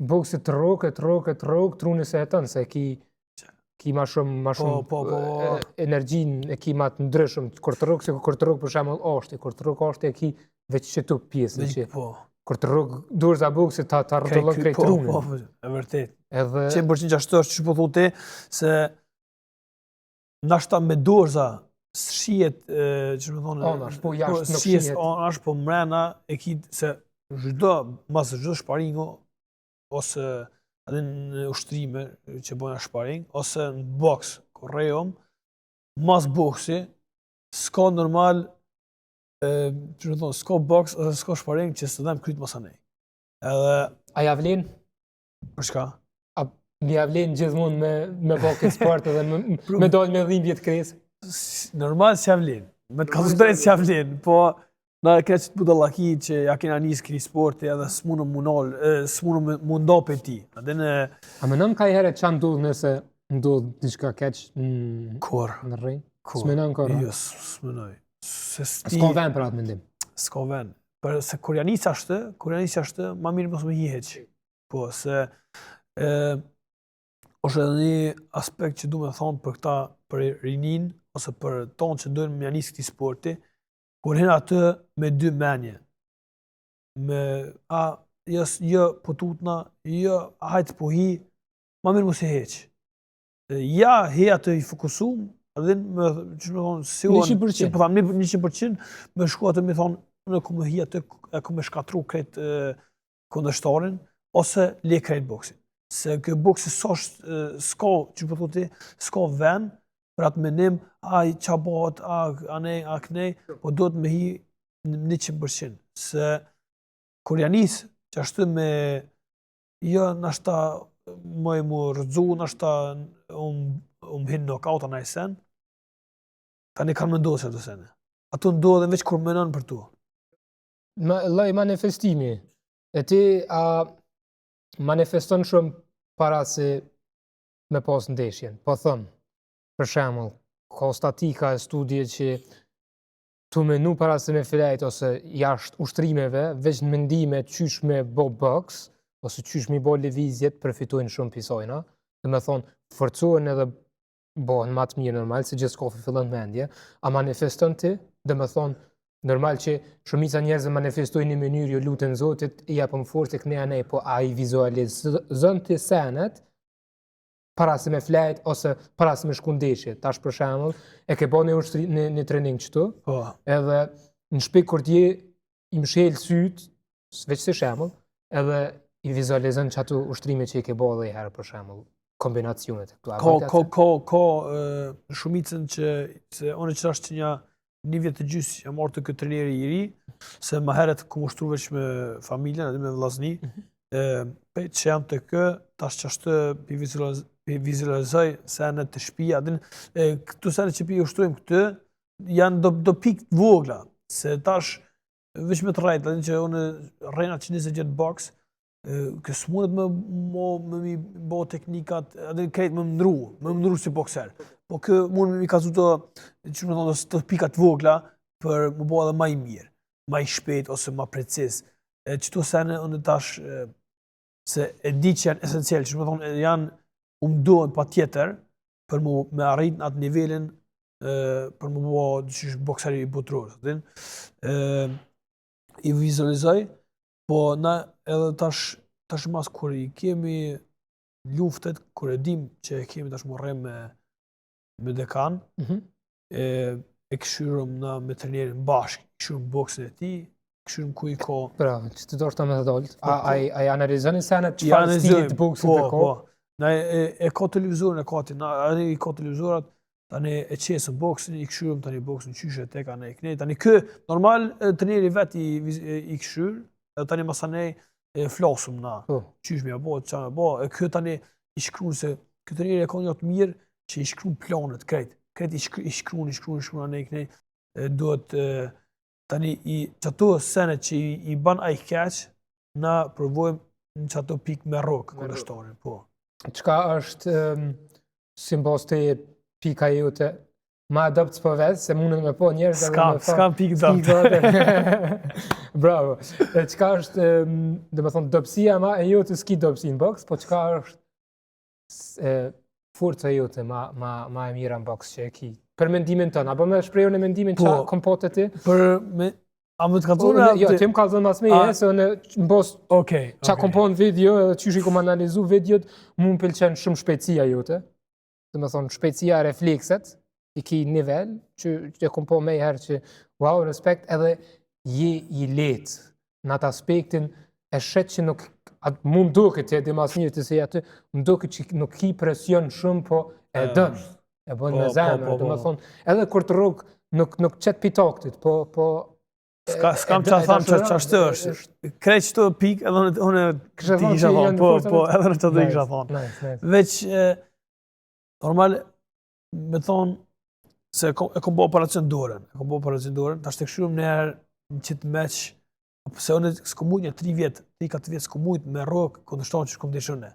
boksi të rrokë, të rrokë, të rrokë, truni se heton, se ki ki ma shumë, ma Po, shumë po, po, po. e, energjinë e ki ma të ndryshëm, kur të rrokë, se kur të rrokë për shembull ashti, kur të rrokë ashti e ki veç qëtu pjesën Veç- që Po. kur të rrok dorza boksit ta ta rrotullon Krejt krejt po, trunin. Po, po, e vërtet. Edhe Që në përqind që ashtu është që po thu ti, se nashta me dorza s'shihet, e, që më thonë, Anash, po jashtë nuk shihet shihet. anash, po mrena e ki se çdo, mas çdo sparingu ose edhe në ushtrime që bojnë sparing, ose në boks, kur rejom, mas boksi, s'ka normal, e, që më thonë, s'ka boks ose s'ka sparing që s'të dhem kryt masanej. Edhe, a ja vlen? për shka? A ja vlen gjithmonë me me bë këtë sport edhe me, me dal me dhimbje të kresë? S- normal s'ja vlen. Me të kallzu drejt s'ja vlen, po na e kena qëtë budallaki që ja kena nis këri sporti edhe s'mundëm munol, e, s'mundëm me- mu ndo pe ti. A din e A menon ka i herë ç'a ndodh nëse ndodh diçka keq në kur, në ring? kur. S'menon kur, a? Jo, s'menoj. Se s'ti, S'ka vend për atë mendim. s'ka vend. Për se kur ja nis ashtu, kur ja nis ashtu, ma mirë mos me hi hiç. Po se e, është edhe një aspekt që du me thonë për këta, për rinin, ose për tonë që dojnë me ja nis këtij sporti, kur hin aty me dy menje. Me, a, jo, jo, po tutna, jo, hajt po hi, ma mirë mos e heq. E, Ja, hi aty i fokusum, edhe me, që me thonë, si unë, 100%. që po tham 100%, me shku aty me thonë, unë ku me hi aty, e ku me shkatru krejt e, kundërshtarin, ose le krejt boksin. Se ky boksi s'është, e, s'ka, që po thotë ti, s'ka vend për atë menim, ai qa bëhet, a, anej, a knej, po duhet me hi në 100%. Se kur ja nis, që ashtu me, jo, nashta më i mu rrëzu, nashta um, um hin knockout a naj sen, Tani kanë me ndodhë qato sene. Ato ndodhen veç kur menon për to. Ma, lloj manifestimi. E ti a manifeston shumë para se me pas ndeshjen. Po thom, për shembull, ka statika e studie që tu menu para se me flejt ose jashtë ushtrimeve, veç në mendime qysh me bo boks, ose qysh me bo lëvizjet, përfitojnë shumë pi sajna. Dhe me thonë, forcohen edhe bohen ma të mirë normal, se gjithçka fillon në mendje. A manifeston ti, dhe me thonë, normal që shumica njerëzve manifestojnë në mënyrë ju luten Zotit, i japën forcë këne anej, po a i vizualizon ti senet, para se me flejt ose para se me shku ndeshje. Tash për shembull, e ke bë një ushtri në një trening këtu, Po, edhe në shtëpi kur ti i mshel syt, veç si shembull, edhe i vizualizon qato ushtrime që i ke bë edhe një herë për shembull, kombinacionet e këtu. A ka, bën ti ka, atë? ka, ka, e, në shumicën që, se unë që tash që një, një vjet të gjysë jam marrë të këtë treneri i ri, se më herët kom ushtru veç me familjen, edhe me vllazni, Mhm. e, pe që jam të kë, tash që ashtë pi vizualiz, pi vizualizoj senet të shtëpia, din, e, këto senet që pi ushtrojmë këtë, janë do, do pikë të vogla, se tash veç me të rrejt, din që unë rrena që 20 vjet boks, e, kë s'mundet me, mo, me mi bo teknikat, edhe krejt me ndru, me ndru si bokser. Po kë mund me mi kazu të, që më thonë, të pika të vogla për më bo edhe ma i mirë, ma i shpejt ose ma preciz. E qëto sene unë tash e, se e di që janë esencial, që më thonë, e, janë u mdohen pa tjetër për mu me arrit në atë nivelin e, për mu bo qysh bokseri i botëror, din? E, i vizualizoj, po na edhe tash tash mas kur i kemi luftet, kur e dim që e kemi tash mu rrem me me dekan, Mhm. e e këshyrëm na me trenerin bashkë, këshyrëm boksin e tij, këshyrëm ku i ka Pra, që të doshta me të dalë. Po, A, po. a, i- a i analizoni senet I çfarë stili analizojmë, të boksit po, të ka? Po, Na e, e, e ka televizorin e ka ti, na ani i ka televizorat, tani e qesëm boksin, i këshyrëm tani boksin qysh e tek anë e knej. Tani kë normal e, treneri vet i viz- e, i këshyr, edhe tani masanej e flasum na. Po. Qysh me ja bo, çka me bo, e kë tani i shkruan se ky treneri e ka një të mirë që i shkruan planet krejt. Krejt i, shkru, i shkruan, i shkruan, i shkruan anë e knej. E, duhet e, tani i qato senet që i, i ban ai keq, na provojmë në qato pikë me rrok Me rrok. kundërshtarin, po. Çka është um, si mbos te pika jote ma e dobët s'po vet, se mundën me po njerëz edhe S'kam, me thonë, s'kam pikë "S'ki dobët. dobët." Bravo. E çka është, um, do me thonë, dobësia ma e jote s'ki dobësi në boks, po çka është s- e, forca jote ma, ma, ma e mira në boks që e ki? Për mendimin tënd, apo me shprehur në mendimin Po. qa kompote ti? Për me a më të ka Po, thonë unë- Jo, ti më kallzon mas meje, A- se unë në boks Okej. Qa okej. kom po në video edhe qysh i kom analizu videot, mu më pëlqen shumë shpejtësia jote. Do me thonë, shpejtësia e reflekset, i ki nivel, që, që e kom po me herë që, wow, respekt, edhe je i lehtë në atë aspektin e shet që nuk, atë mu më duket, ti e di mas mirë ti se je aty, më duket që nuk ki presion shumë, po e E, dën, e bën Po, me po, zemër, po, do me po. thonë, edhe kur të rrug, nuk, nuk qet pitaktit, po, po, S'ka e- s'kam e- çfarë e tham çfarë dashuron, çfarë e- është. Krejt çto pikë edhe unë unë Kishe ti thonë kisha që thonë, janë po, forca po, me- edhe në të Nice, kisha thonë. Nice, nice. Veç e, normal me thonë se e kom, e kom bo operacion dorën, e kom bo operacion dorën, tash të këshyrim një herë në qitë meç, se unë s'kom mujt një 3 vjet, 3-4 vjet s'kom mujt me rrok kundërshtarin që s'kom deshur unë.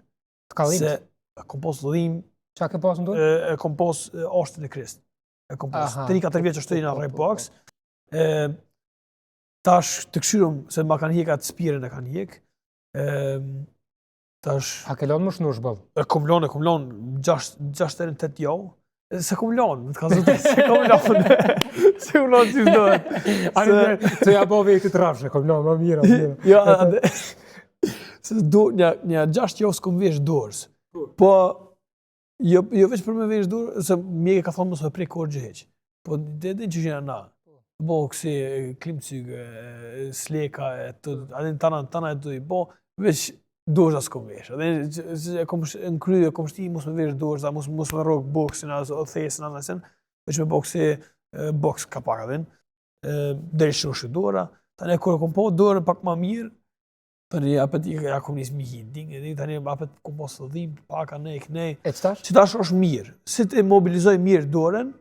Të ka dhimt? Se e kom pas dhim, Qa ke pas në dorë? e, e kom pas e, ashtin e Krist. E kom pas Aha, 3-4 po, vjet që shtoj në po, rrep po, box. E, tash të këshyrum se ma kanë hjek atë spirën e kanë hjek. E, tash A ke lënë më shnush boll? e kom lon, e kom lon 6 6 deri në 8 javë. E, Se kom lon, më të ka zotë, se kom lon. se kom lon si duhet. Ani se... të ja bo vetit rrafshe, kom lënë më mirë, më mirë. Jo, ade- se do një një 6 javë s'kom vesh dorës. Po jo jo veç për me vesh dorë, se mjeke ka thonë mos me prek kurrë gjë hiç. Po dhe din që jena na. Bo kësi klimcyg, e, sleka, e të, adin tana, tana e të i bo, veç dorëza s'kom vesh. Edhe që- që e kom sh- në krye, e kom shti mos me vesh dorëza, mos mos me rrok boksin, as o thesin, as asën, veç me boksi, e, boks ka pak adin. E, Deri shnoshu dora, tani kur e kom po dorën pak ma mirë, tani apet i ja kom nis mi hi ding, e di, tani apet kom pas dhim pak anej knej. E që tash? Që tash është mirë, si të mobilizoj mirë dorën,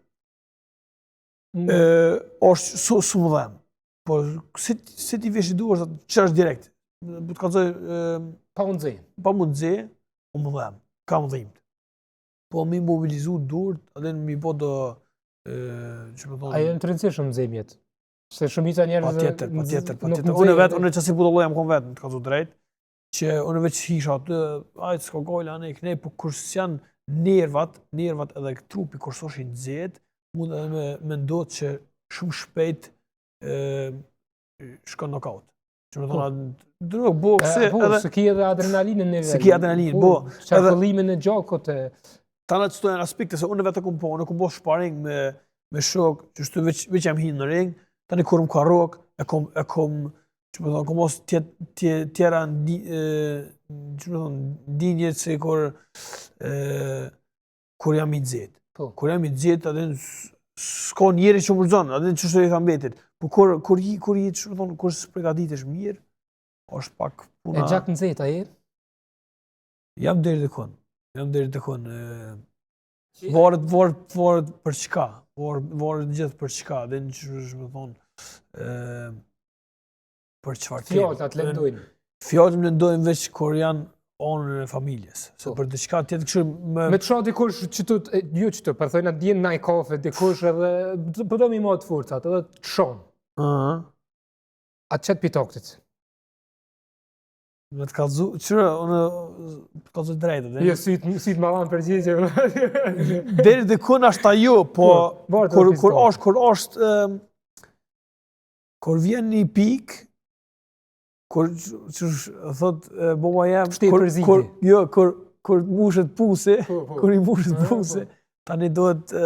E, është su, su më dhem. Po, si, si ti vesh i duhesh, që është direkt. Po të kallzoj... Pa u nxe. Pa u nxe, u më dhem. Kam dhimt. Po mi mobilizu durt, edhe mi bo do... Që më thonë... A janë të rëndësishëm nxemjet? Se shumica njerëzve... Pa tjetër, pa tjetër, pa tjetër. Unë vetë, unë qasi budalloj jam konë vetë, të kallzu drejt, që unë veç hisha aty, ajt s'ka gajle, anej knej, po kur s'janë nervat, nervat edhe trupi kur s'osht i nxehtë, mund edhe me, me ndodhë që shumë shpejt e, shkon knockout. Që me thonë, po. drog, bo, se, po, edhe... Se ki edhe adrenalinën në nivel. Se ki adrenalinën, po. bo. Qarkullimin e gjakut e... Tana qëto janë aspekte, se unë vetë kum po, unë kum bo sparring me, me shok, qështu veç, veç jam hi në ring, tani kur më ka rrok, e kom, e kom, që me thonë, kom mos tjera ndi, që me thonë, ndinje se kur, e, kur jam i nxehtë. Po. Kur jam i nxehtë, atë s'ka njeri që më rrëzon, atë qështu i tham vetit. Po kur, kur, kur, kur, që me thonë, kur s'përgatitesh mirë, është pak puna... E gjaknxehtë, a je? Jam deri dikun, jam deri dikun. Varet, varet, varet për çka, varet, varet gjithë për çka, dhe në që është me thonë, për çfarë temë. Fjalët atë lëndojnë. Fjalët më lëndojnë veç kur janë anën e familjes. Se po. për diçka tjetër kështu me Me të sha dikush që të jo që të, për thojnë atë djenë naj kafe dikush edhe po do mi marrë forcat edhe të shon. Ëh. Uh -huh. A të qet pi taktit. Me të kallzu, qyre, unë të kallzu drejtë, dhe? Jo, si të, si të ma dhanë përgjigje. Deri dikun është ajo, po, po kur, kur është, kur është, kur vjen një pikë, kur, që thot, baba jem, kur, kur, jo, kur, kur mushet pusi, po, po. kur i mushet po. pusi, tani duhet,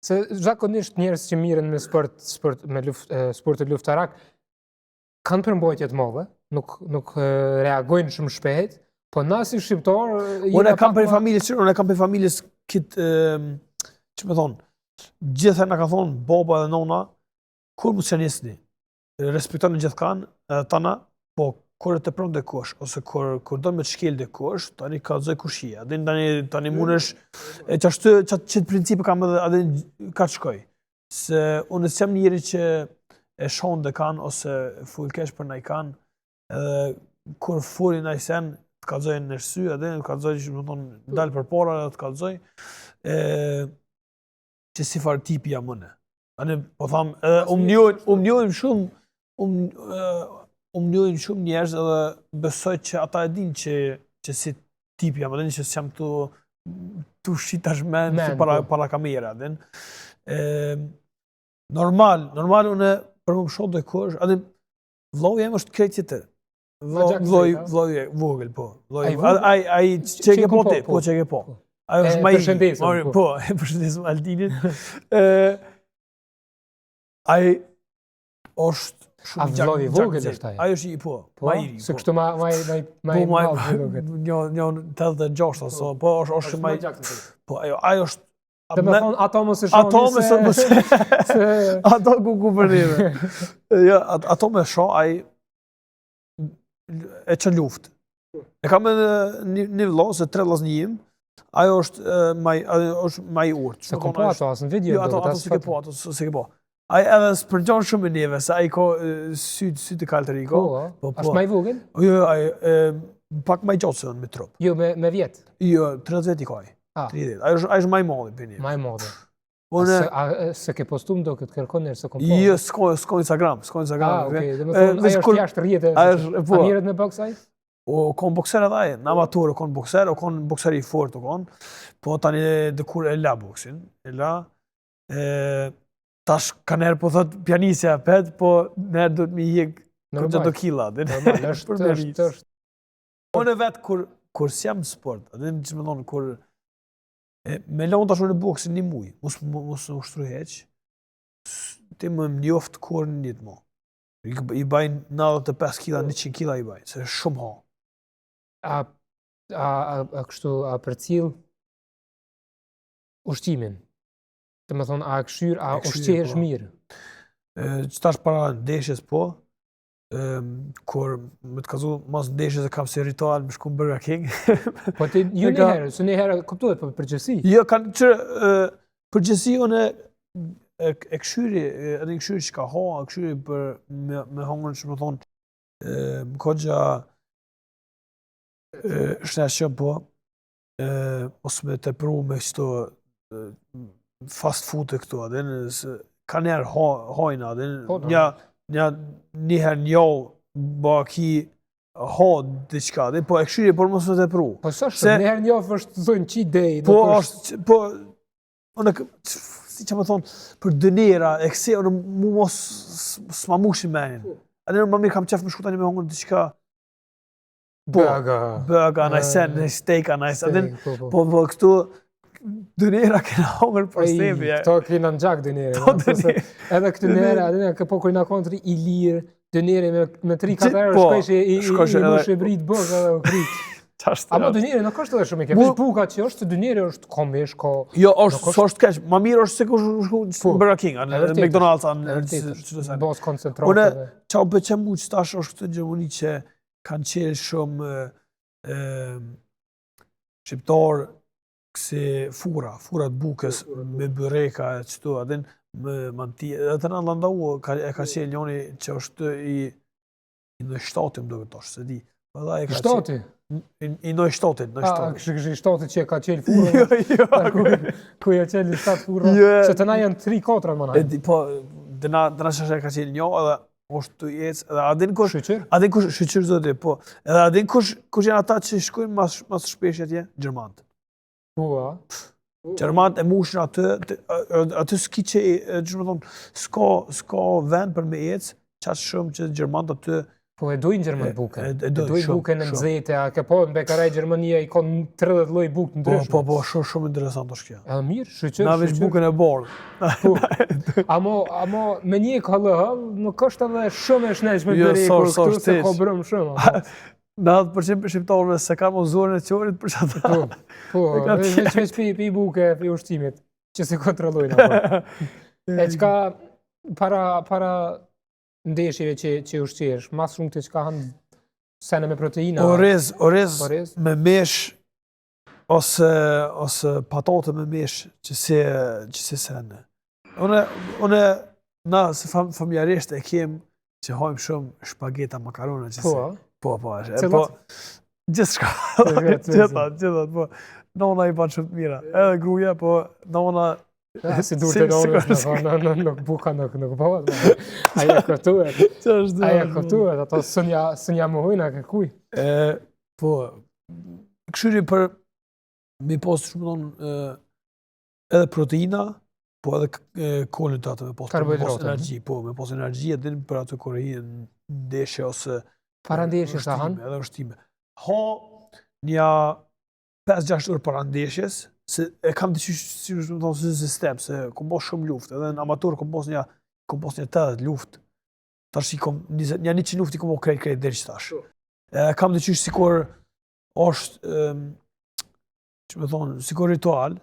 Se zakonisht njerëz që mirren me sport, sport me luft, sportet luftarak, kanë përmbajtje të madhe, nuk nuk reagojnë shumë shpejt, po na si shqiptar unë e kam prej familjes, unë e kam prej familjes kit që me thonë, gjithë na ka thonë baba dhe nona, kurrë mos nisni, respektoni gjithkan, edhe tana, po kur të tepron dikush, ose kur, kur do me të shkel dikush, tani kallzoj kush je, edhe tani, tani mundesh, e qashtu, qatë qëtë princip kam edhe, edhe ka të shkoj. Se unë s'jam njeri që e shon dëkan ose fol keq për najkan, edhe kur foli naj sen, të kallzoj në sy, edhe të kallzoj që me thonë, dal përpara edhe të kallzoj, e, që si farë tipi jam unë. Ani, po tham, edhe um njohin, um njohin shumë, um, um njohin shumë njerëz edhe besoj që ata e dinë që, që si tipi jam, edhe që s'jam tu tu shit tash men, men para, po. para kamera, din. E, normal, normal unë për më shoh dikush, edhe vllau jem është krejt tjetër. Vllau, vllau i vogël, po. Vllau, ai ai që ke po ti, po, po që ke po. po. Ai është më i përshëndesim. Po, po e përshëndesim Altinin. Ë ai është shumë i gjatë. A vogël është ai? Ai është i po, po ma i ri. Se po. kështu ma ma ma ma i po, madh duket. Një një 86 ose po, po është është më i Po ajo ai është Do të thonë ato mos e shohin. Ato mos e mos se ato ku ku për neve. Jo, ato me shoh ai e çon luftë. E kam edhe një, një vëlla se tre vëllazën jemi. Ajo është më ajo është më i urtë. S'e kom pa ato as në video. Jo, ato ato s'e ke po, ato s'e ke po. Ai edhe s'përngjan shumë me neve, se ai ka sy sy të kaltër i ka. Po, po, po. Është më i vogël? Jo, jo, ai e, pak më i gjatë se unë me trup. Jo, me me vjet. Jo, 30 vjet i ka ai. 30. Ai është ai është më i madhi prej neve. Më i madhi. Unë a, s'e ke postu më duket kërkon njerë s'e kom po. Jo, s'ka s'ka Instagram, s'ka Instagram. Ah, okay, do të thonë ai është jashtë rrjeteve. Ai është po. A mirret me boks ai? O kon bokser edhe ai, në amator o kon bokser, o kon bokser i fortë o kon. Po tani dikur e la boksin, e la. E tash kanëherë po thot pianisja pet, po nër do të më hjek këtë do killa, dhe. Normal, është është është. Unë vetë kur kur s'jam në sport, a din që me thonë kur e, me lanë tash unë boksin një muj, mos mos ushtru hiç, ti më njoft kur në një mo. I, i baj 95 kila, 100 kila i baj, se shumë ha. A, a, a, a kështu, a përcjell ushqimin? Do me thonë, a këshyr, a ushqehesh po. mirë? Që tash para ndeshjes po, kur me të kallzu, mas ndeshjes e kam si ritual me shku në Burger King. po ti, ju një herë, se një herë kuptohet, po përgjithësi. Jo, kanë që, përgjithësi unë e. e, e këshyri, edhe këshyri çka ha, e këshyri për me, me hongër që më thonë, e, më kogja shëndetshëm po, e, ose me tepru me qëto fast food e këto, a din, se ka njerë ha, hajna, a din, po, një, një, një herë një javë, baki, ha diçka, dhe po e këshyri por mos me tepru. Po s'është, se, një herë një javë është thonë cheat day, po është, po unë si që më thonë, për dënera, e kësi, unë mu mos s'ma mushin menin. Po. A në më mirë kam qef me shku tani me hongër diçka, Po, burger, burger, naj sen, naj steak, naj sen, po, po, po, po, këtu, dënera kena hongër për sebi. Këto kena në gjak dënera. Po, dënera. Edhe këtë dënera, edhe këtë po kur na kontri i lirë, dëneri me, me 3-4 euro, po, shkojsh i, i, i, i mush e brit bukë edhe u krit. Ama dëneri nuk është edhe shumë i keq. Veç buka që është, dëneri është ka mish, ka... Jo, është, s'është keq. Ma mirë është se kush shku në Burger King, në McDonald's, në çdo sen. Bos koncentrat. Unë ça pëlqen mu që tash është këtu në Gjermani që kanë qenë shumë e, shqiptar kësi furra, furra të bukës me byreka e qëto, a din me manti, edhe të në Landau ka, e ka qenë njoni që është i i Neushtadtit më duket tash, s'e di. Po edhe ai e ka Shtati? I, i Neushtadtit, Neushtadtit. A, kështë kështë i shtatit që e ka qelë furrën? Jo, jo. Ku, ku e qelë i shtatë furra? Jo. Se të na janë 3-4 më E di, po, dëna, dëna që e ka qelë një, edhe është tu ecë, edhe a din kush, Shyqyr? a din kush, shyqyr zoti, po, edhe a din kush, kush janë ata që shkojnë mas, mas shpesh atje? Gjermant. Po, a? Gjermant e mushin aty, aty s'ki që, që më thonë, s'ka, s'ka vend për me ecë, qaq shumë që gjermant aty... Po e dojnë gjermant bukën, e, e, dojnë bukën e nxehtë, a ke po në Bäckerei Gjermania i ka 30 lloj bukë të ndryshme. Po, po, po, shumë, shumë interesant është kjo. Edhe mirë, shyqyr, Na veç bukën e bardhë. Po, amo, amo, me një hëllë hëllë, nuk është edhe shumë e shnetshme jo, bëri, kur këtu se ka brëm shumë. Amo. Na atë përqim për shqiptarëve se ka më zorën e qorit për që ata. Po, po, veç veç pi, pi buke, pi ushqimit, që se kontrollojnë. Apo. E çka para, para ndeshjeve që, që ushqesh, mas shumë të çka hanë sene me proteina. Oriz, oriz, oriz. me mish, ose, ose patate me mish, që si, që si sene. Une, une, na, se fam, familjarisht e kem që hajmë shumë shpageta, makarona, që si. Po, po, po, e, po, gjithçka, gjitha, gjitha, po, nona i ban shumë të mira, edhe gruja, po, nona, Ja, si dur të nonës, në, në, në, nuk buka, nuk, nuk bëhet, ajo këtuet, ajo këtuet, ato s'un ja, s'un ja mohojna kërkuj. E, po, këshyri për mi pas shumë thonë, edhe proteina, po edhe karbohidrate me pas, me pas energji, po, me pas energji edhe për atë kur hi në ndeshje ose para ndeshjes a han? Edhe ushqime. Ha një 5-6 orë para ndeshjes, se e kam të qysh, si më thonë, si sistem, se kom bo shumë luftë, edhe në amator kom pos një, kom pos një 80 luftë, tash i kom, një 100 luftë i kom bo krejt krejt deri tash. Po. E kam të qysh sikur është, që me thonë, sikur ritual,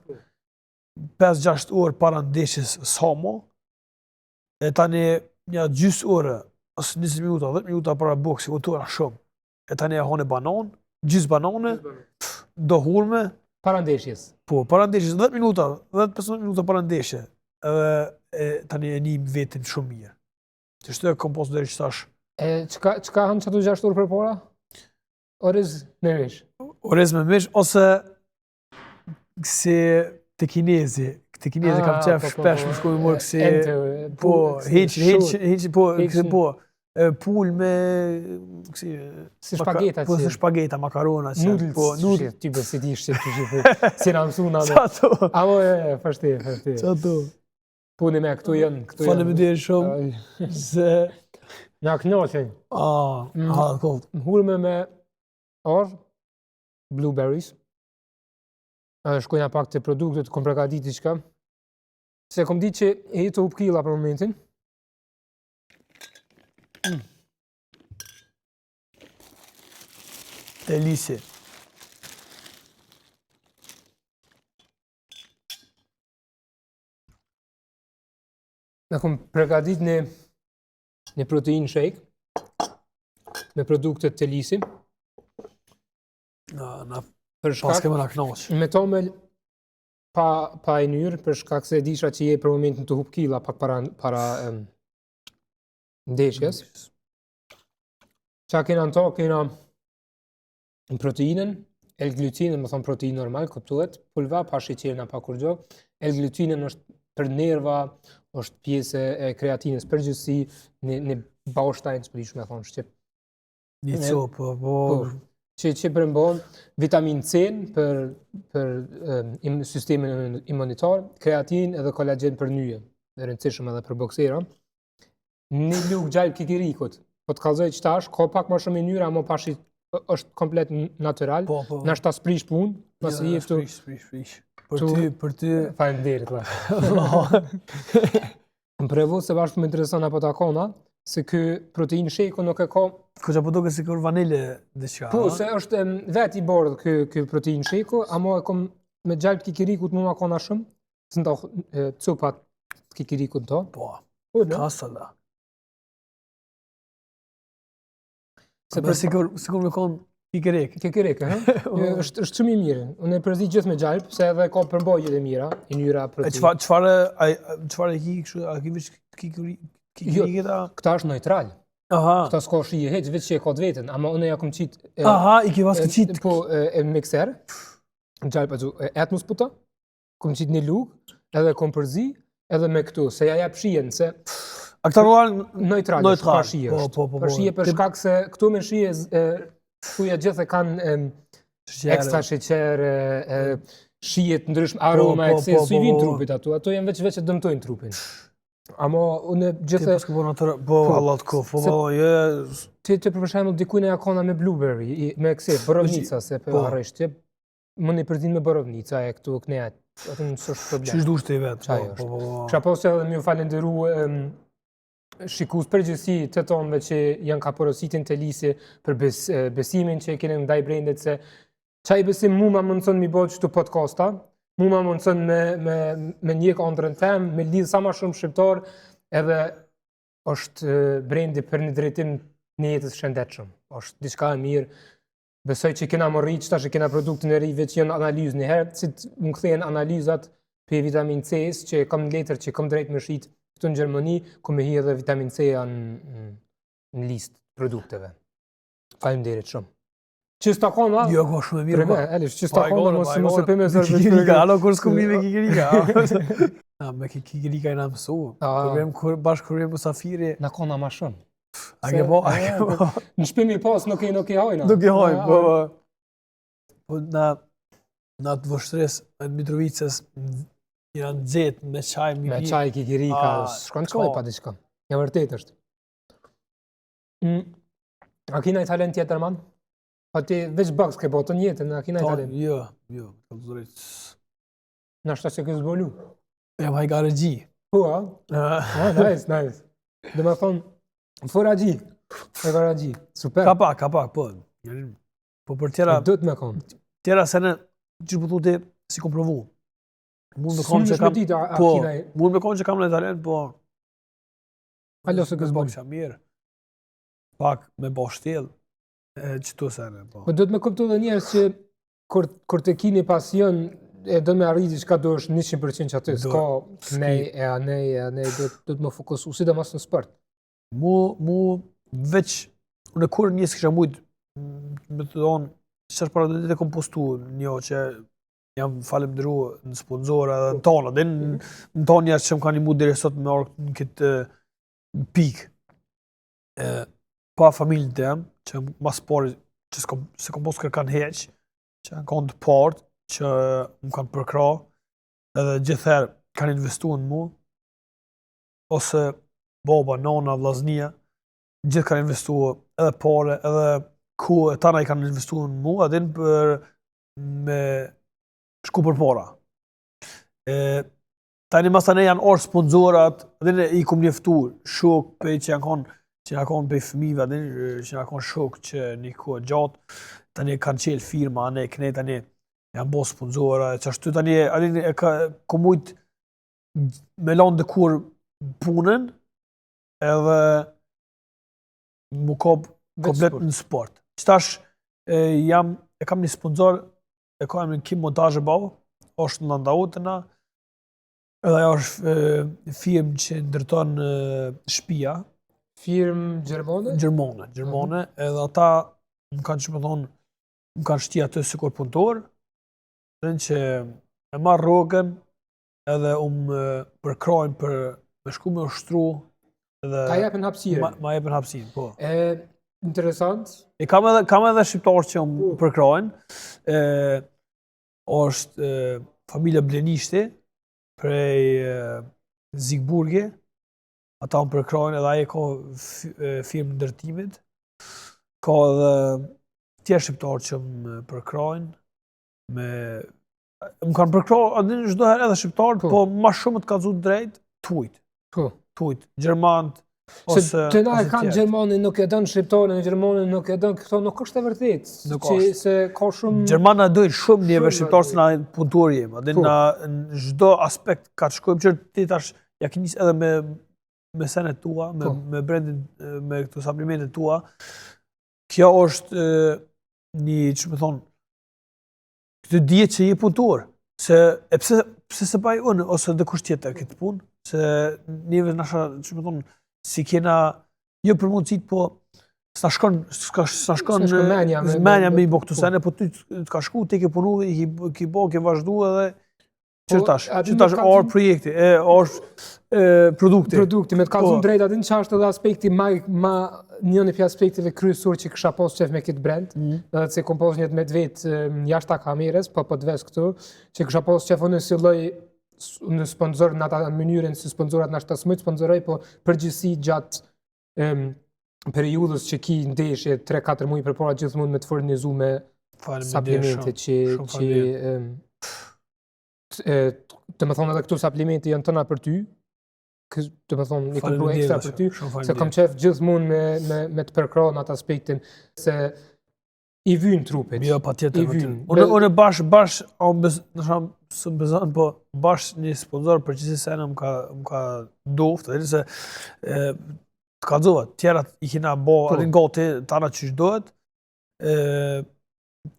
5-6 orë para ndeshjes s'ha mo, e tani një gjysë orë, ose 20 minuta, 10 minuta para boksit, u tura shumë. E tani e ha ni banan, gjysë banane, do hurme. Para ndeshjes? Po, para ndeshjes, 10 minuta, 10-15 minuta para ndeshjes. Edhe e, tani e nim vetin shumë mirë. Qështu e kom posë deri që tash. E çka, çka hanë qato 6 orë përpara? Oriz me mish. Oriz me mish, ose si te kinezi, te kinezi kam ah, qef po, po, shpesh po. me shku me marrë kësi, po, hiq, hiq, hiq, po, kësi, po, pul me, kësi, si shpageta, po, si shpageta, makarona, që, noodles, po, noodles, ti be si di shqip, që po, si na mësu na, Qato? Amo, e, fashti, fashti. Qato? Puni me, këtu janë, këtu janë. Faleminderit shumë, se... Na knaqën. Ah, mm. ah, kuptë. Hurme me arrë, blueberries, Edhe shkojna pak te produktet, kom pregadit diçka. Se kom dit që je tu hup killa për momentin. Mm. Delisi. Na kom pregadit një, një protein shake me produktet Telisi. Na, na, për shkak, paske me na knaq. Me tomel. Pa, pa ynyrë, për shkak se e disha që je për momentin tu hup kila pak para, para um, ndeshjes. Qa kena në to, kena proteinën, L-glucinën, me thonë protein normal, kuptohet, pulva, pa sheqerna, pa kurgjo. L-glucinën është për nerva, është pjesë e kreatinës përgjithësi, një, një Baustein, s'po di me thonë shqip. Një copë, po, po. po që që përmbon vitamin C për për im, sistemin imunitar, kreatin edhe kolagen për nyje, e rëndësishëm edhe për boksera. Një lugë gjalpë kikirikut, po të kallzoj që tash, ka pak më shumë ynyrë, ama pashi është komplet natyral, po, po. Nashta s'prish punë, pas jo, i tu... S'prish, s'prish, s'prish. Për ty, për ty... Faleminderit, la. Në provu se bashkë më intereson apo takona, se ky protein shake nuk e ka... Këqa po duke sikur vanile diçka, Po, se është vetë i bardhë ky, ky protein shake ama e kom me gjalpë kikirikut mu ma kona shumë, se në copat kikirikut në to. Po, po ka sala. Se për sikur sikur me kon kikirik. Kikirik, ha? Jo, është është shumë i mirë. Unë e përzi gjithë me gjalp, se edhe ka përmbajtje të mira, yndyra protein. E çfarë çfarë ai çfarë e ki kështu, a ki veç kikirik jo, ta? Këta është neutral. Aha. Këta s'ka shije hiç, veç që e ka të vetën, ama unë ja kom qit. Aha, i ki pas qit. Po e, e mikser. Gjalp aty, etmos po ta. Kom qit një lugë, edhe kom përzi, edhe me këtu, se ja jap shijen, se A këta neutral, neutral, neutral, pa shije po, është. Po, po, po. Pa shije për shkak se këtu me shije, e, thuja gjithë e kanë e, ekstra sheqer, e, e, shije të ndryshme, aroma, po, po, po, po, s'i vin trupit ato, ato janë veç veç e dëmtojnë trupin. Ama unë gjithë... Ti paske po natyral, po, po Allah të kof, po, po, je... Ti të për shembull dikujt ja kona me blueberry, me kësi, borovnica, se për po. harroj Mund i përzin me borovnica e këtu këne atë nuk është problem. Qysh dush ti vetë, po, po, po, po. Kisha pas edhe me ju falenderu um, shikus përgjithësi të tonëve që janë ka porositin te Lisi për bes, besimin që e keni ndaj brendit se qaj besim mu ma mundëson mi bo qëto podcasta, mu ma mundëson me, me, me ndjek andrën tem, me lidh sa ma shumë shqiptar, edhe është brendi për një drejtim një jetës shëndetshëm. është diçka e mirë, Besoj që kena më rritë, tash e kena produktin e ri, veç janë analizë një herë, si të më kthehen analizat për vitamin C-s, që kam në letër që kam drejt me shit këtu në Gjermani, ku me hi edhe vitamin C në, në listë produkteve. Faleminderit shumë. Që s'ta kona? Jo, ka shumë e mirë. Preme, Elish, që s'ta kona, mos, mos e pe me zërë. Kikirika, alo, kur s'kum me kikirika. Na, me kikirika i na mësu. Kur vem, kur, bashkë kur vem musafiri. Na kona ma shumë. A ke po, a ke po. Në shpi mi pas, nuk e, nuk e hajna. Nuk e hajnë, po, po. Po, na, na të Vushtrrisë, në Mitrovicës, i na nxehtë me çaj, me Me çaj kikirika, shkon çaj pa diçka. Ja vërtet është. Mm. A ki naj talent tjetër, man? Pa ti veç boks ke bo të jetën, a ki naj talent? Jo, jo, të drejtë. Nashta s'e ke zbulu. Jam hajgaregji. Po, a? Ah, nice, nice. Dhe me thonë, furaxhi, hajgaregji, super. Ka pak, ka pak, po. Po për tjera... Do të me konë. Tjera se në, që po thu ti, s'i kom provu. Mund me konë që kam... Ditë, a, po, mund me konë që kam një talent, po... Alo s'e ke zbulu. Pak mirë. Pak me bo shtjell, e qëto sene, po. Po do të me kuptu dhe njerëz që kur, kur të kini pasion, e do me arriti çka do është 100% që aty, s'ka nej e anej e anej, do, do të më fokusu, sidomos në sport. Mu, mu, veç, unë kur një s'kisha mujt, me të thonë, që është para do të kom postu një që jam falemderu në sponzora edhe në tonë, dhe në, mhm. në tonë njerëz që më kanë nimu deri sot me ardhë në këtë pikë. E, pa familjen tem, që mas pari, që s'kom, s'e kom pos kërkan hiç, që janë konë të partë, që më kanë përkrah, edhe gjithherë kanë investu në mu, ose baba, nona, vllaznia, gjithë kanë investu edhe pare, edhe kohë, e tana i kanë investu në mu, edhe në për me shku përpara. E, tani masanej janë ardhë sponsorat, dhe në i kum njoftu shok pej që janë konë, që janë konë pej fëmive, dhe që janë konë shok që një kohë gjatë, tani kanë qelë firma, anë e këne tani janë bo sponsora, që ashtu tani e, e ka, kom mujt me lanë dikur punën, edhe mu kap komplet në sport. Që tash e, jam, e kam një sponsor, e ka emrin Kim Montage Bau, është në Landautena, edhe ajo është firmë që ndërton shpia. Firmë gjermane? Gjermane, gjermane, mm -hmm. edhe ata më kanë që me thonë, më kanë shti aty sikur punëtor, dhe që e marr rrogën edhe um përkrajnë për me shku me ushtru edhe ta jepin hapësirën. Ma, ma jepin hapësirën, po. E interesant. E kam edhe kam edhe shqiptarë që më po. përkrajnë. E është e, familja Blenishti prej e, Zigburgi. Ata më përkrajnë edhe ai ka firmë ndërtimit. Ka edhe tjerë shqiptarë që më përkrajnë me më kanë përkrah a din çdo herë edhe shqiptarët, po, po ma shumë të kallzu drejt t'hujt. Po. T'hujt, gjermanët ose se të na e kanë gjermanin nuk e don shqiptarin, gjermanin nuk e don, këto nuk është e vërtetë. Nuk është. Se ka shumë Gjermanët na dojnë shumë neve shqiptarët se na punëtorë jemi. A din po. na në çdo aspekt ka të shkojmë që ti tash ja ke nis edhe me me senet tua, me po. me brendin me këto suplimentet tua. Kjo është një, që me thonë, Këtë dihet që je punëtor, se e pse, pse s'e baj unë, ose dikush tjetër këtë punë, se neve nashta, që me thonë, s'i kena, jo për mundësit, po s'na shkon, s'ka, s'na shkon, shkon menja, me, menja me i bo këto po. sene, po ty të ka shku, ti ke punu, i ke bo, ke vazhdu edhe, Që po, tash, që tash orë projekti, e është produkti. Produkti, me të kallzu po. drejt, atë që është edhe aspekti ma, ma një prej aspekteve kryesor që kisha pas qef me këtë brand, mm. edhe se kom pas një të me të vetë jashta kamerës, po po të ves këtu, që kisha pas qef unë si lloj në sponsor në ata në mënyrën si sponsorat nashta s'mujt sponsoroj, po përgjithësi gjatë um, periudhës që ki ndeshje 3-4 muaj përpara gjithmonë me të furnizu me suplemente që që um, të më thonë edhe këto suplemente janë tëna për ty, të më thonë një kompru ekstra për ty, se kam qef gjithmonë me, me, me të përkrah në atë aspektin, se i vyn trupit. Jo, pa tjetër. I vyn. Unë, unë bash, bash, a më bez, në shumë, së më bezon, po bash një sponsor për qësi sene më ka, më ka doftë, edhe se e, të kallzova, tjerat i kina bo, po. edhe gati, tana qysh duhet, e,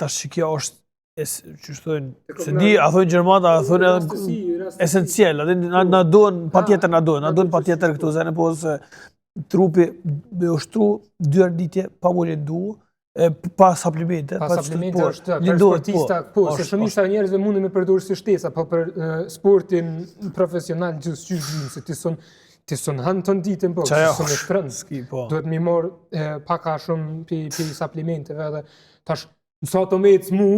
tash që kjo është es, që thonë, s'e di, a thonë gjermanët, a thonë edhe esencial, edhe na, na duhen, pa tjetër na duhen, na duhen pa tjetër këto sene, po se trupi me ushtru dy herë ditë pa u lëndu, e, pa suplemente, pa, pa suplemente po, është për sportista, po, po se shumica e njerëzve munden me përdorur si shtesa, po për sportin profesional gjithçysh vyn, se ti son ti s'un han ton ditën po, se s'un ushtron. Po. Duhet mi marr pak a shumë pi pi suplementeve edhe Tash, në sa të me mu,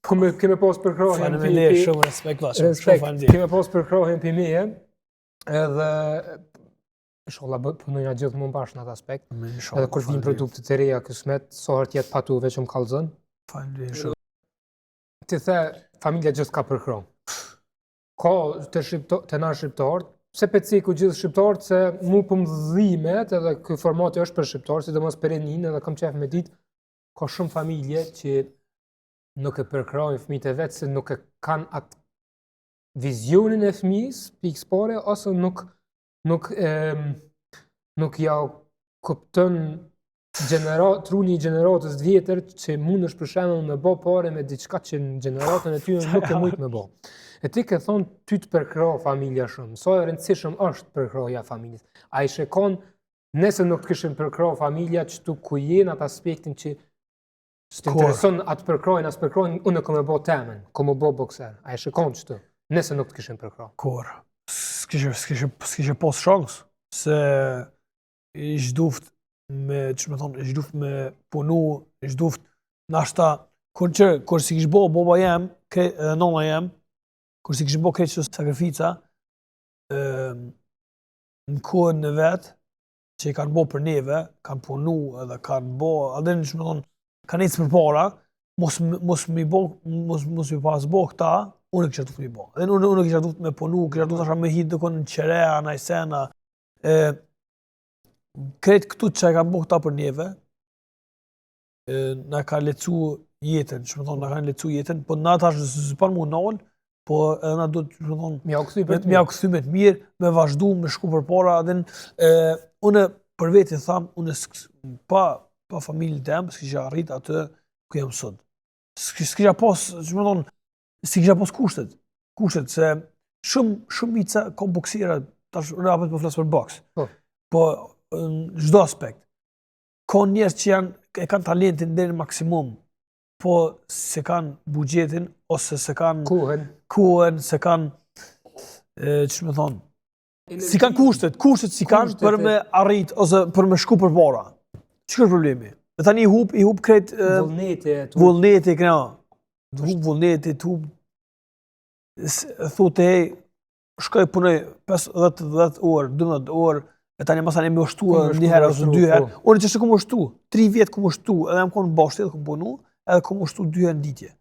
keme, keme pas përkrahjen Faleminderit, shumë respekt, vlla, shumë, shumë faleminderit. Keme pas përkrahjen për meje, edhe inshallah punojna gjithmonë bashkë në atë aspekt. Edhe kur vijnë produkte të reja kësmet, sa herë t'jetë pa tu veç më kallzon. Faleminderit shumë. Ti the, familja gjithë ka përkrah. Ka të, shqipto, të na shqiptarët, pse pe ceku gjithë shqiptarët, se mu po më dhimet edhe ky formati është për shqiptarët, sidomos për rininë, edhe kam qef me ditë, ka shumë familje që nuk e përkrahin fëmijët e vet se nuk e kanë atë vizionin e fëmijës, pikë s'pari, ose nuk nuk e, nuk ja kupton gjenera, truni i gjeneratës të vjetër që mundesh për shembull me bë pare me diçka që në gjeneratën e tyre nuk e mujt me bë. E ti ke thonë ty të përkrah familja shumë. Sa e rëndësishëm është përkrahja e familjes. A i shikon Nëse nuk të kishin përkrah familja qëtu ku je në atë aspektin që s'të intereson a të përkrahin, a s'përkrahin, unë kom me bo temen, kom me bo bokser. A e shikon qëtu, nëse nuk të kishin përkrah. Kur, s'kishe, s'kishe, s'kishe pos shans, se ish duft me, që me thonë, ish duft me punu, ish duft, nashta, kur që, kur s'i kish bo baba jem, kre, edhe nona jem, kur s'i kishin bo krejt qëto sakrifica, në kohën e vet, që i kanë bo për neve, kanë punu edhe kanë bo, edhe në që me thonë, kanë ecë përpara, mos, mos mi bo, mos, mos mi pas bo këta, unë e kisha duft mi bo. Edhe unë, unë e kisha duft me punu, kisha duft asha me hi dikun në qerea, në sena, e, krejt këtu që e kanë bo këta për neve, e, na ka lecu jetën, që me thonë, na kanë lecu jetën, po na tash s'ban m'u nalë, po edhe na duhet, që me thonë, Me ja kthy për të me ja kthy me të mirë, me vazhdu, me shku përpara, edhe e, unë për veti tham, unë pa, pa familjen tem, s'kisha arrit atë ku jam sot. S'kisha pas, që me thonë, s'kisha pas kushtet. Kushtet se shumë shumica ka boksira tash unë apet po flas për boks. Po. Po në çdo aspekt. Ka njerëz që janë e kanë talentin deri në maksimum, po s'e kanë buxhetin ose s'e kanë kohën, kohën, s'e kanë e, qysh me thonë, s'i kanë kushtet, kushtet s'i kanë për me arrit ose për me shku përpara. Çka është problemi? Dhe tani i hup, i hup krejt vullneti, vullneti këna. Të hup vullneti, të hup thotë hej, shkoj punoj 5 10 10 orë, 12 orë, e tani masanej me ushtu edhe një herë ose dy herë. Po. Unë qashtu kom ushtu, 3 vjet kom ushtu, edhe jam konë n'bashtellë kom punu, edhe kom ushtu dy herë në ditë.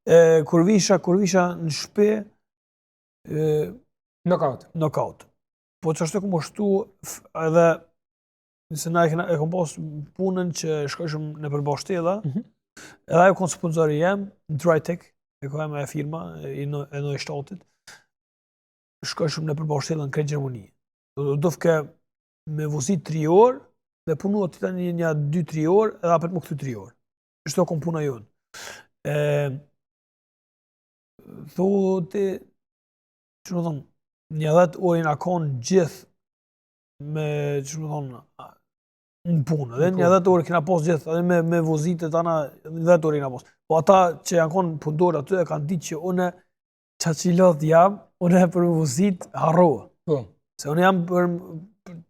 E kur visha, kur visha në shtëpi, e knockout. Knockout. Po qashtu kom ushtu edhe nëse na e kena e kom pas punën që shkojshëm nëpër bashtella, mm -hmm. edhe ajo kon sponsori jem, Drytech, e ka emrin firma e në e Neustadtit. Shkojshëm nëpër bashtella në krejt Gjermani. Do do fke me vozit 3 orë, me punu aty tani një 2-3 orë, edhe apet me u kthy 3 orë. Qashtu kon puna jonë. E, thotë, qysh me thonë, një 10 orë jena konë gjithë me, qysh me thonë, në punë, dhe një 10 orë kena pas gjithë, edhe me, me vozit e tana, një 10 orë kena pas. Po ata që janë konë punëtorë aty e kanë ditë që une, qaq i lodht jam, une për me vozit, harro. Po. Se une jam për,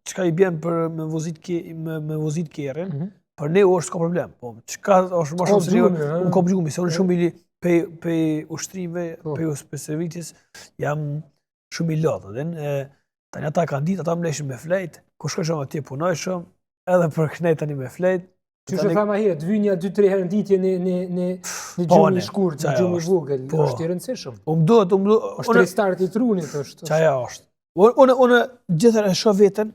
çka i bjen për me vozit, ke, me, me vozit kerrin, mm -hmm. për një orë s'ka problem, po, çka është më shumë se një orë, unë kap gjumi, se unë shumë i pej, pej ushtrimve, po. pej, pej stërvitjes, jam shumë i lodhë, dhe e, tani ata kanë ditë, ata më lejshin me flejt, ku shkojshëm atje punojshëm, edhe për kënej tani me flejt. Qysh e tha ma herët, të vyn nja 2-3 herë në ditë një, një, një, një po, gjumë i shkurt, një gjumë i vogël, po. është i rëndësishëm. Unë më duhet, unë më duhet. është restart i trunit, është. Qajo është. Unë, unë, unë gjithherë e shoh veten,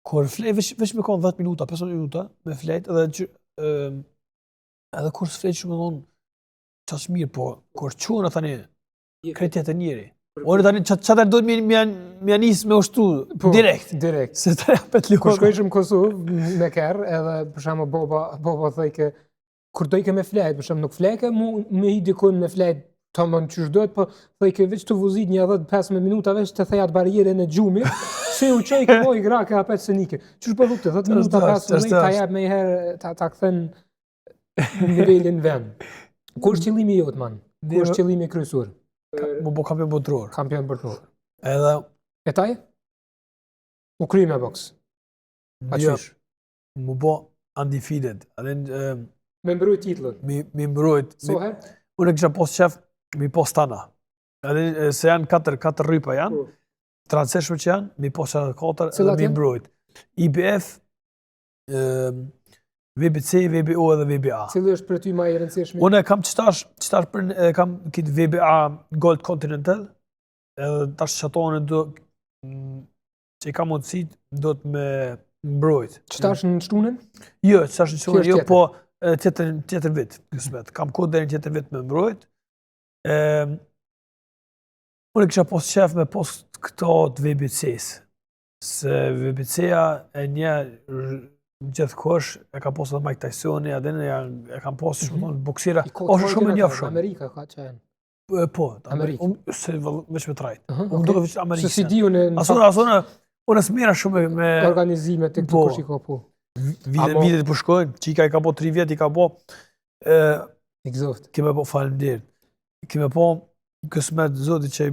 kur flej, veç, veç me konë 10 minuta, 15 minuta, me flejt, edhe që, edhe kur s'flej që me thonë, qaq mirë, po, kur çohna tani, Krejt tjetër njeri. Unë tani që që duhet me me nis me ushtu po, direkt. Direkt. Se të apet lodhë. Kur shkojshëm në Kosovë me kerr, edhe për shembull baba baba thojke kur dojke me flejt, për shembull nuk flejke mu me i dikun me flejt tamam qysh duhet, po thojke veç të vozit një 10-15 minuta veç të thej atë barrierën e gjumit, se u çojke po i grake apet se nike. Qysh po thotë 10 minuta 15 ta jep me herë ta ta kthen nivelin vend. Ku është qëllimi jot, man? Ku është qëllimi kryesor? Mu bo kampion botëror. Kampion botëror. Edhe... E taj? U kry me boks. A jo, qysh? Mu bo undefeated. Edhe, me mbrojt titullin. Me, me mbrojt. So herë? Unë e kisha pos qef, mi pos tana. Edhe se janë katër, katër rrypa janë. Po. Të rëndësishme që janë, mi pos edhe katër, edhe mi mbrojt. IBF, WBC, WBO edhe WBA. Cili është për ty më i rëndësishmi? Unë e kam qitash, qitash për e kam këtë WBA Gold Continental, edhe tash qato unë do që i kam mundësit do të me mbrojt. Qitash në shtunën? Jo, qitash në shtunën, jo, po tjetër, tjetër vit, kësmet. Kam kohë deri në tjetër vit me mbrojt. E, unë kisha pos qef me pos këto të WBC-s. Se WBC-ja e njeh gjithkush, e ka posë edhe Mike Tysoni, edhe në janë, e kanë posë shumë mm -hmm. boksira, ose shumë e njofshëm. Amerika ka që janë. Po, Amerika. Unë se veç me trajt. Uh -huh, okay. veç Amerika. Se si di unë... Asë unë, unë s'merrna shumë me... Organizime të këtu po, kush i ka po. Vitet, vitet po shkojnë, qika i ka bo 3 vjet, i ka bo... E, I gëzoft. Keme po, faleminderit. Keme po, kësmet zoti që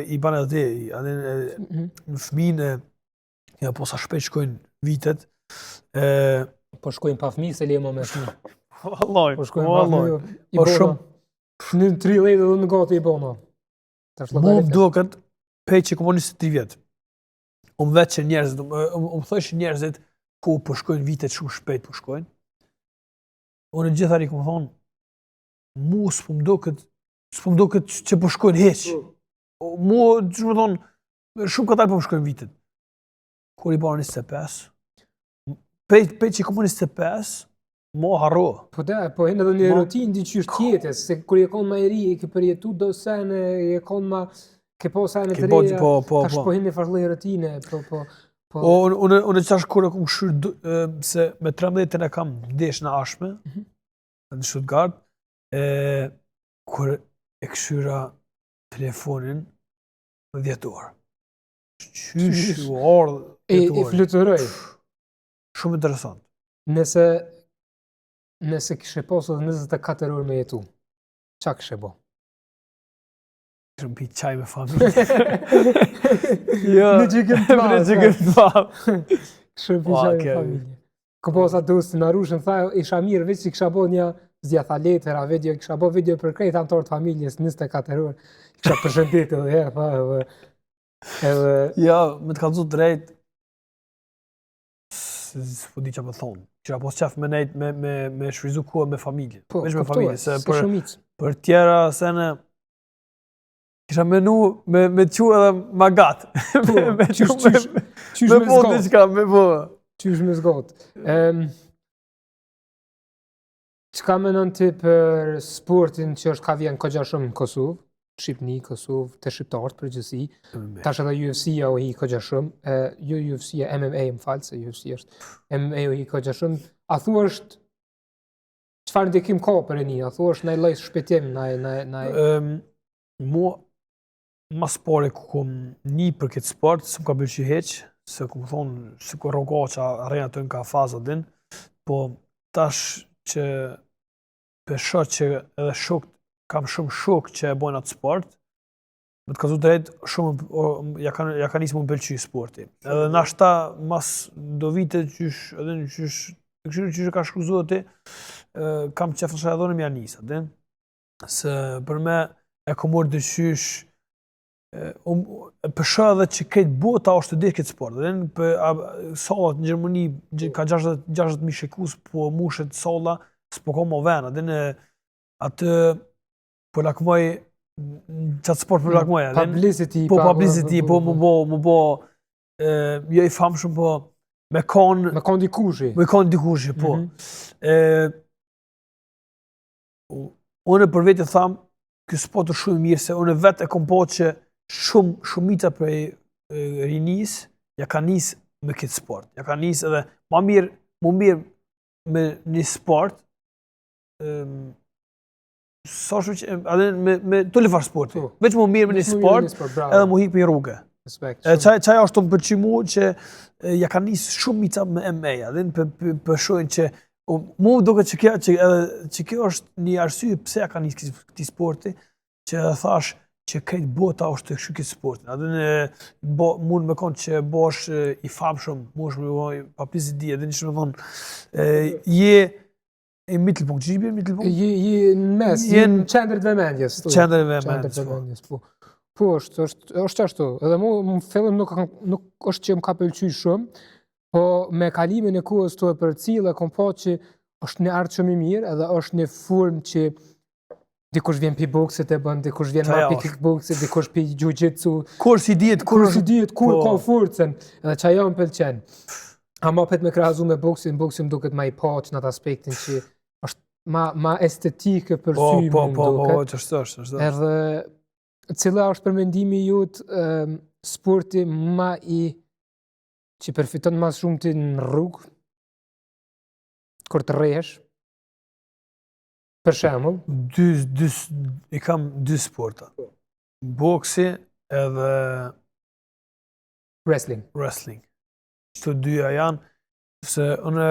i ban edhe ti, anë mhm. në fëmijën e ja po sa shpejt shkojnë vitet. E po shkojnë pa fëmijë se le më me fëmijë. Vallai, po shkojnë pa fëmijë. Po shumë në 30 edhe në gati i bona. Tash Mu më duket pej që kom 23 vjet. Unë vetë që njerëzit, unë më thojshin njerëzit ku po shkojnë vitet shumë shpejt po shkojnë. Unë gjithherë i kom thonë, mu s'po më duket, s'po më duket që po shkojnë hiç. Po. Mu, që më thonë, shumë kadalë po më shkojnë vitet. Kur i bana 25, pej, pej që kom 25, mo harro. Po da, po hin edhe një rutinë diqysh t'jetës, se kur je konë ma i ri, e ke përjetu do sene, je konë ma, ke po sene të reja, po, po, tash po, po hin një farë lloj rutine, po, po, po. O, unë, unë, unë qetash kur e kom kqyrë, se me 13 e kam ndesh në ashme, mm -hmm. në Stuttgart, e, kur e kqyra... Telefonin 10 orë. Qysh u ardhë E, e fluturoj. Shumë interesant. Nëse, nëse kishe pasë edhe 24 orë me jetu, qa kishe bo? Kisha pi çaj me familje. jo, Në gjykim të madh. Në gjykim të madh. Kishe pi çaj me familje. Ko po sa dostë në Arushën, tha, isha mirë, veç që kisha bo një, s'di a tha letër, a video, kisha bo video për krejt anëtarët familjes, 24 orë, kisha përshëndet edhe herë, tha, edhe, edhe... Ja, me të kallzu drejt, s'po di çka me thonë. Kisha pas qef me nejt me, me, me shfrytzu kohë me familje. Po, Veç me familje, se për, shumicë. për tjera sene, Kisha menu me, me qu edhe ma gat. Po, me, me qysh, qu, me, qysh, qysh me me po zgot. diçka, me po. Qysh me zgot. Um, çka menon ti për sportin që është ka vjen kogja shumë në Kosovë, Shqipni, Kosovë, te shqiptarët përgjithësi. Tash edhe UFC-a u hi kogja shumë, e, jo UFC-a, MMA më falë, se UFC është MMA u hi kogja shumë. A thua është çfarë ndikim ka për rinin? A thua është naj lloj shpëtim, naj naj naj Um, mua, mas pari ku kom ni për këtë sport, s'më ka pëlqy hiç, se kom thonë, si ku rrogaça rrejnë ato në kafaz, a din, po tash që pe shoh që edhe shok, kam shumë shok që e bojnë atë sport, me të kallzu drejt, shumë o, ja kanë ja ka nisë me më pëlqy sporti. Edhe nashta mas do vite qysh, edhe në qysh, qysh, qysh e ka shkru Zoti, e, kam qef nashta edhe unë me ja nis, a din? Se për me e kom marrë diqysh, e, um, po shoh edhe që krejt bota është tu ditë këtë sport. Edhe në për, a, sallat në Gjermani ka 60 60.000 shikues, po mushet salla, s'po ka mo ven, edhe në atë po lakmoj në qatë sport po lakmoj, a din? Publicity, Po publicity, po mu bo, mu bo, e, jo i famshëm, po me kon, me kon dikushi. me kon dikushi, po. Mhm. E, unë për vete tham, ky sport është shumë i mirë, se unë vetë e kom po që shumë, shumica prej e, rinis, ja ka nis me këtë sport. Ja ka nis edhe, ma mirë, mu mirë me një sport, em, sa shumë që, edhe me, me të lëfar sporti. Po. Veç mu mirë me një Veç mu mirë me sport, një sport, bravo. edhe mu hik për rrugë. Respekt. E shumë. çaj çaj është të më pëlqy mu që e, ja ka nis shumica me MMA, edhe për për për shohin që o, mu duket që kjo që edhe që kjo është një arsye pse ja ka nis këtij këtij sporti, që edhe thash që krejt bota është të kështu këtë sportin. Edhe në bo, mund me konë që bosh e, i famshëm, mund me bo publicity, edhe një që me thonë, e, je e Mittelpunkt, që i bie Mittelpunkt? Je je në mes, Je je në në qendër të vëmendjes. thuaj. Qendër e Qendër vëmendjes. të po. vëmendjes, po. Po është, është, është ashtu. Edhe mu në fillim nuk nuk është që më ka pëlqyer shumë, po me kalimin e kohës tu e përcjell e kom pa që është një art shumë i mirë, edhe është një formë që dikush vjen pi boksit e bën, dikush vjen ma Qaja pi është. kickboxit, dikush pi jiu-jitsu, Kur si dihet, kur kur si dihet kur po. ka forcën, edhe që ajo më pëlqen. Ama opet me krahasu me boksin, boksi më duket ma i paq në atë aspektin që është ma, ma estetike për Po, sy po, më po, po, duket. po, që është, është, është. Edhe cila është për mendimi jut um, sporti ma i që përfiton ma shumë ti në rrugë kur të rrehesh? Për shembull, dy, dy, i kam dy sporta. Boksi edhe wrestling. wrestling. Këto dyja janë, se unë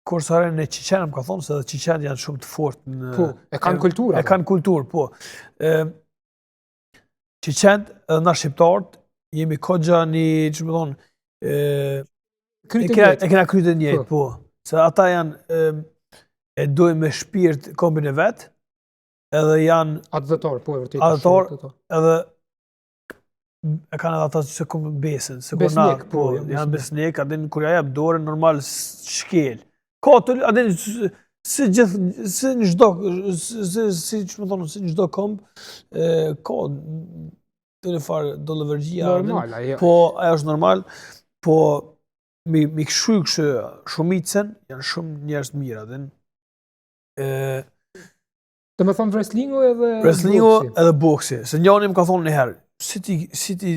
kur sa herë në Çeçen më ka thonë se edhe Çeçenët janë shumë të fortë në Po, e kanë kulturë. E ata. kanë kulturë, po. E, Çeçenët edhe na shqiptarët jemi kogja një, që më thonë, e, e Kryet e kena, njëjtë. e kena kryet e njëjtë, Po. po. Se ata janë, e, e dojnë me shpirt kombin e vet, edhe janë Atdhetar, po e vërtetë. Atdhetar, shumë atdhetar. edhe e kanë edhe ata që kom besën, se kur na, Besnik, po, po, janë janë besnik, a din kur ja jep dorën normal shkel. Ka të, a din si, si gjithë, si në çdo, si, si, si që më thonë, si në çdo komb, e, ka të në farë dollovergjia, a din, Normal, ajo. po ajo është normal, po mi, mi këshy këshy shumicën, janë shumë njerëz të mirë, a din. E, Do me thonë wrestlingu edhe Wrestlingu boksi. edhe boksi. Se njani më ka thonë një herë, si ti si ti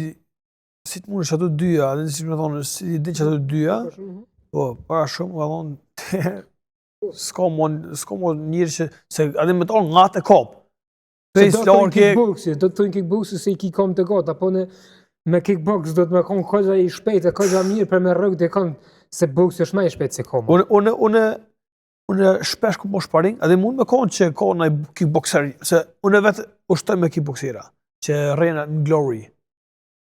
si të mundesh ato dyja, edhe si më thonë, si ti din që ato dyja, po para shumë më ka thonë s'ka mo s'ka mo njëri që se atë më thonë ngat e kap. Prej Se do të thonë s'largi, kickboxi, do të thonë kickboxi se i ki kom të gata, po në me kickbox do të me konë kogja i shpejt e kogja mirë për me rrok dikon, se boksi është ma i shpejt se koma. unë, unë, unë, unë shpesh ku bo sparring, edhe mund me konë që ka në kickboxer, se unë vetë ushtoj me kickboxera, që rrena në Glory,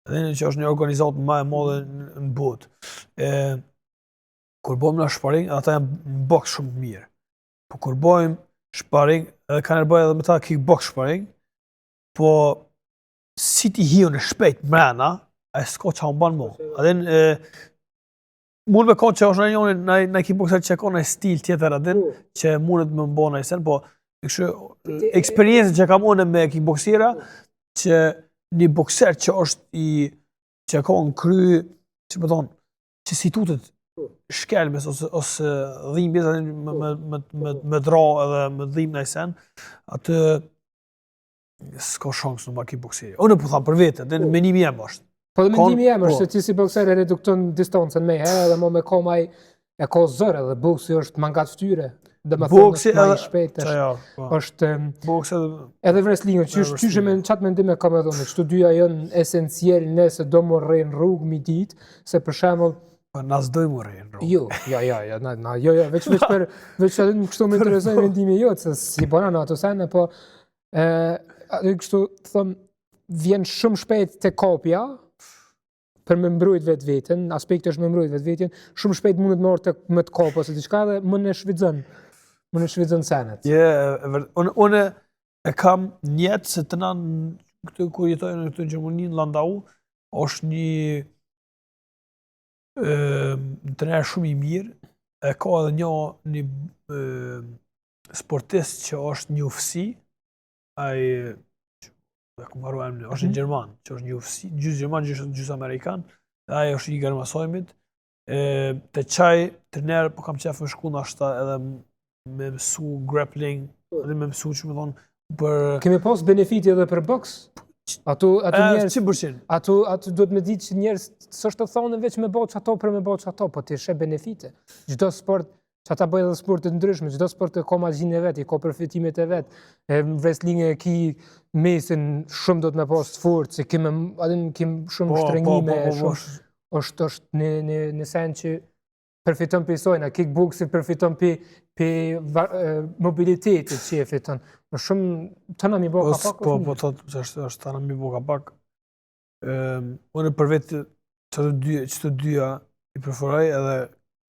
edhe në që është një organizatë më e madhe në, në botë. E, kur bëjmë në sparring, ata janë në boks shumë të mirë. Po kur bëjmë sparring, edhe kanë bëjë edhe me ta kickbox sparring, po si ti hiu në shpejt mrena, e s'ka qa më ban mo. Edhe e, mund me konë që është në njëri, në, në kickboxer që ka në stil tjetër atë, që mundet me mbo në sen, po kështu eksperiencën që kam unë me kickboxera, që një bokser që është i që ka në kry, që më thonë, që si tutet shkelmes ose ose dhimbjes atë me me me me, me dra edhe me dhimbë në sen, atë s'ka shans në ma kickboxeri. Unë po tham për vete, dhe mendimi jem është. Po dhe mendimi jem është po. se ti si bokser e redukton distancën me herë edhe mo me kom ai e ka zër edhe boksi është ma nga fytyre. Dhe me thonë Boksi është ma i edhe- shpejt Qa është, ja, po. është em, Boksi edhe edhe wrestlingu, qysh qysh e me wrestlingu. qatë mendim e kam edhe unë, qëto dyja janë esencial nëse do më rrën rrugë mi ditë, se për shembull po na s'doj më rrën. rrugë. Jo, jo, jo, jo, na, na, jo, jo, veç veç për veç edhe në kështu më interesoi mendimi jot se si bëna në ato sene, po ë atë kështu të them vjen shumë shpejt te kopja për me mbrojt vetveten, aspekti është me mbrojt vetveten, shumë shpejt mundet me orë të me të kop ose diçka dhe më në shfrytëzon, më në shfrytëzon senet. Je, e vërtet. Unë unë e kam njet se të na në- këtu ku jetoj në këtë Gjermani në Landau, është një ë një trener shumë i mirë, e ka edhe një një ë, sportist që është një UFC, ai e kom harru emrin, është një Mhm. gjerman, që është një UFC, gjysë gjerman, gjysë, gjysë amerikan, dhe ai është i Germasheimit. E, te qaj trener po kam qef me shku nashta edhe me mësu grappling, edhe me mësu që më thonë për Kemi pas benefiti edhe për boks. Ato ato e, njerëz 100%. Ato, ato duhet me ditë që njerëz s'është të thonë veç me bo çato për me bo çato, po ti sheh benefite. Çdo sport, që ata bëjnë edhe sporte të ndryshme, çdo sport e ka magjinë e vet, i ka përfitimet e vet. E në wrestling e ki mesin shumë do të me pas të fortë, se kemi atë kim shumë Po, po, shtrëngime, po, po, po, shumë është është një një një sen që përfiton për sojna, kickboxi përfiton për për va- e, mobilitetit që e fiton. Është shumë të mi bo Po, ka pak. po, është po, mirë. thot, se është, është tana mi bo ka pak. Ëm, unë për vetë që të dy, që të dyja i preferoj edhe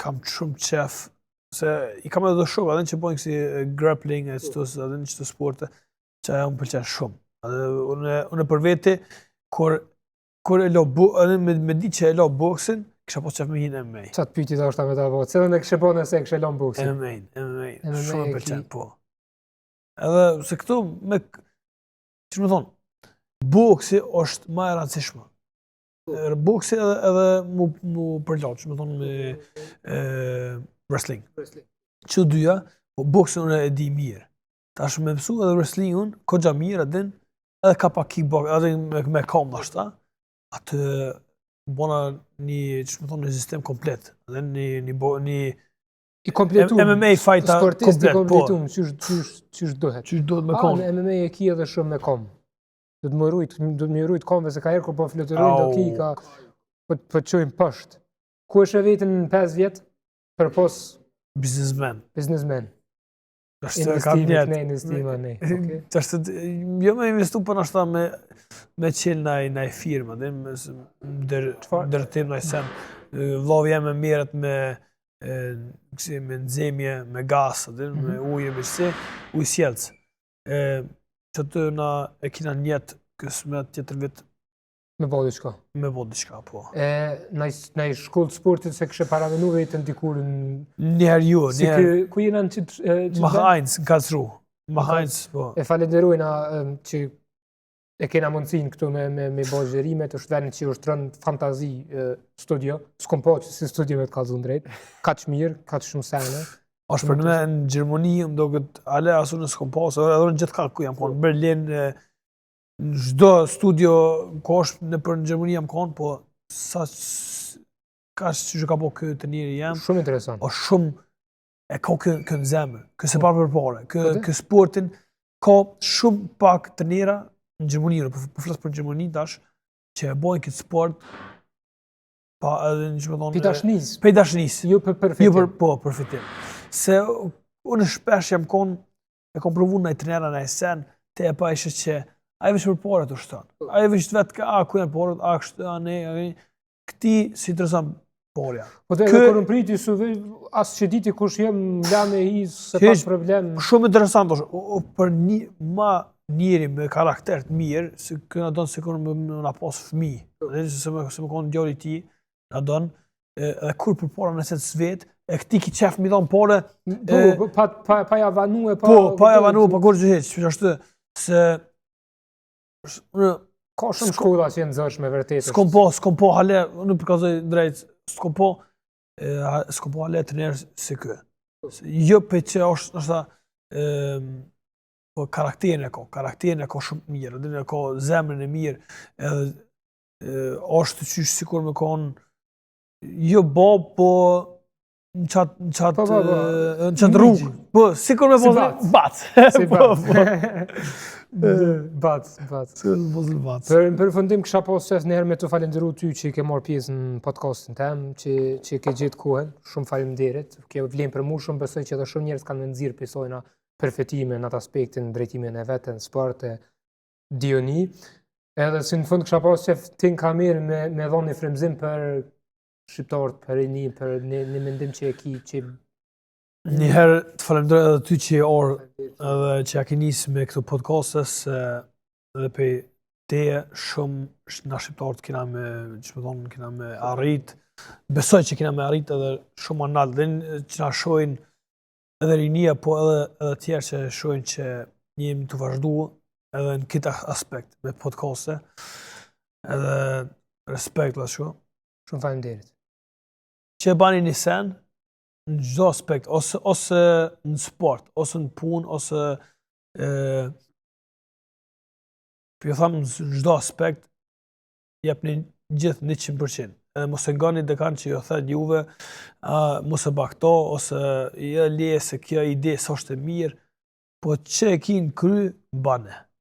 kam shumë qef se i kam edhe do shok edhe që bojnë kësi e, grappling e qëto, edhe në qëto sporte, që ajo më pëlqen shumë. Edhe unë, unë për vete, kur, kur e lo, bo, edhe me, me di që e lo boksin, kisha pas qef me hinë MMA. Qa të pyeti do është me ta bo? Cilën e kishe bo nëse e kishe lënë boksin? MMA, MMA, MMA shumë e më pëlqen, ki- po. Edhe se këtu me që më thonë, boksi është më e rëndësishme. E, Boksi edhe edhe mu mu përlot, që më thonë me e, wrestling. Që dyja, po boksin unë e di mirë. Tash me mësu edhe wrestlingun, kogja mirë, a din, edhe ka pak kickbox, edhe me, me kam nashta, atë bona një, që më thonë, një sistem komplet, edhe një, një, bo, një I kompletum. MMA fighter Sportist i komplet, po. kompletum, qysh, qysh, qysh duhet. Qysh duhet me A, konë. në MMA e ki edhe shumë me kom. Do të më rujt, do të më rujt komve, se ka herë kur po fluturojnë do Au. ki, ka, po, po të qojnë poshtë. Ku është e vetën në 5 vjet? Përpos Businessman. biznesmen. Është kam Investime, njet. ne investime, ne. Okej. Tash të, jo me investu, po nashta me me qel naj naj firmë, dhe me s- ndër Çfarë? ndërtim naj sen. Vllau jem me merret me e, kësi, me nxemje, me gas, dhe me Mhm. ujë, me kësi, ujë sjellës. E, që të na e kina njet kësmet tjetër vit Me bo diçka. me bo diçka, po. E, naj, naj shkollë të sportit se kishe paramenu vetën dikur në... Një herë jo, Si një herë. kë, ku jena në qitë, e, qitë Mach vend? 1 në Karlsruhe. Mach 1, po. E falenderojna em, që e kena mundësinë këtu me, me, me bo xhirimet, është vend që ushtron fantazi e, studio, s'kom po që si studio me të kallzu drejt, kaq mirë, kaq shumë sene. është për me në Gjermani, më doket, ale asu në s'kom pas, edhe në gjithë ka ku jam konë, në Berlin, e, në çdo studio ku është në për në Gjermani jam konë, po sa ka që ka bo kë të njëri jam, Shumë interesant. është shumë e ka kë, kë në zemër, kë se parë për pare, kë, Po de? kë sportin. Ka shumë pak trenera në Gjermani, po, po flas për Gjermani tash, që e bojnë këtë sport pa edhe në që me thonë... Pi dashnis. Pe dashnis. Jo për përfitim. Jo për, po, përfitim. Se unë shpesh jam konë, e kom provu naj trenera naj sen, te e pa ishe që ai veç për pare të shton. Ai veç të vetë ka, a, ku janë paret, a, kështu, a, ne, a, ne. Këti s'i intereson parja. Po dhe edhe kur më priti, su as që diti kush jem, la me i, se pa problem. Shumë interesant është, o, o, për një, ma njeri me karakter të mirë, se ky na don sikur me, me na pas fëmi, dhe se me, se me konë djali i tij, na don, edhe kur për pare nëse të svet, e këti ki qef mi dhon pare, po, po, pa, pa, pa ja vanu e pa... Po, pa ja vanu, pa kurgjë hiç, që ashtu, se unë Ka shumë shkolla që janë nxërshme vërtet. S'kom po, s'kom po hale, unë përkazoj drejt, s'kom po, s'kom po hale trener si ky. Jo për që është, është, po karakterin e ka, karakterin e ka shumë të mirë, edhe e ka zemrën e mirë, edhe e, është qysh sikur me konë, jo bab, po në qatë, në qatë, po, po, po. në qatë rrugë, po, sikur me si bac. Bac. Si po, bac. Po. Bac, bac. Si me pas bac. Për në përfundim kisha pas qef njëherë me të falenderu ty që i ke marrë pjesë në podcastin tem, që, që ke gjetë kohën, shumë faleminderit. Kjo vlen për mu shumë, besoj që edhe shumë njerëz kanë me nxjerr prej sajna përfitime në atë aspektin, drejtimin e vetes, në sport e dijeni. Edhe si në fund kisha pas qef ti në kamerë me, me dhonë një frymëzim për shqiptarët, për rini, për një, një mendim që e ki, që... Një herë të falenderoj edhe ty që je ardhë edhe që ja ke nisë me këto podcaste se edhe prej teje shumë na shqiptarët kena me, që me thonë, kena me arrit, besoj që kena me arrit edhe shumë ma nalt, dhe që na shohin edhe rinia, po edhe edhe tjerë që shohin që jemi tu vazhdu edhe në këtë aspekt me podcaste, edhe respekt vlla. Shumë faleminderit. Që e bani një sen, në çdo aspekt, ose, ose në sport, ose në punë, ose e, po ju tham në çdo aspekt, jepni gjithë 100%. Edhe mos e ngoni dëkan që ju thet juve, a, mos e ba këto, ose jo le se kjo ide s'është e mirë, po që e ki në kry, bane.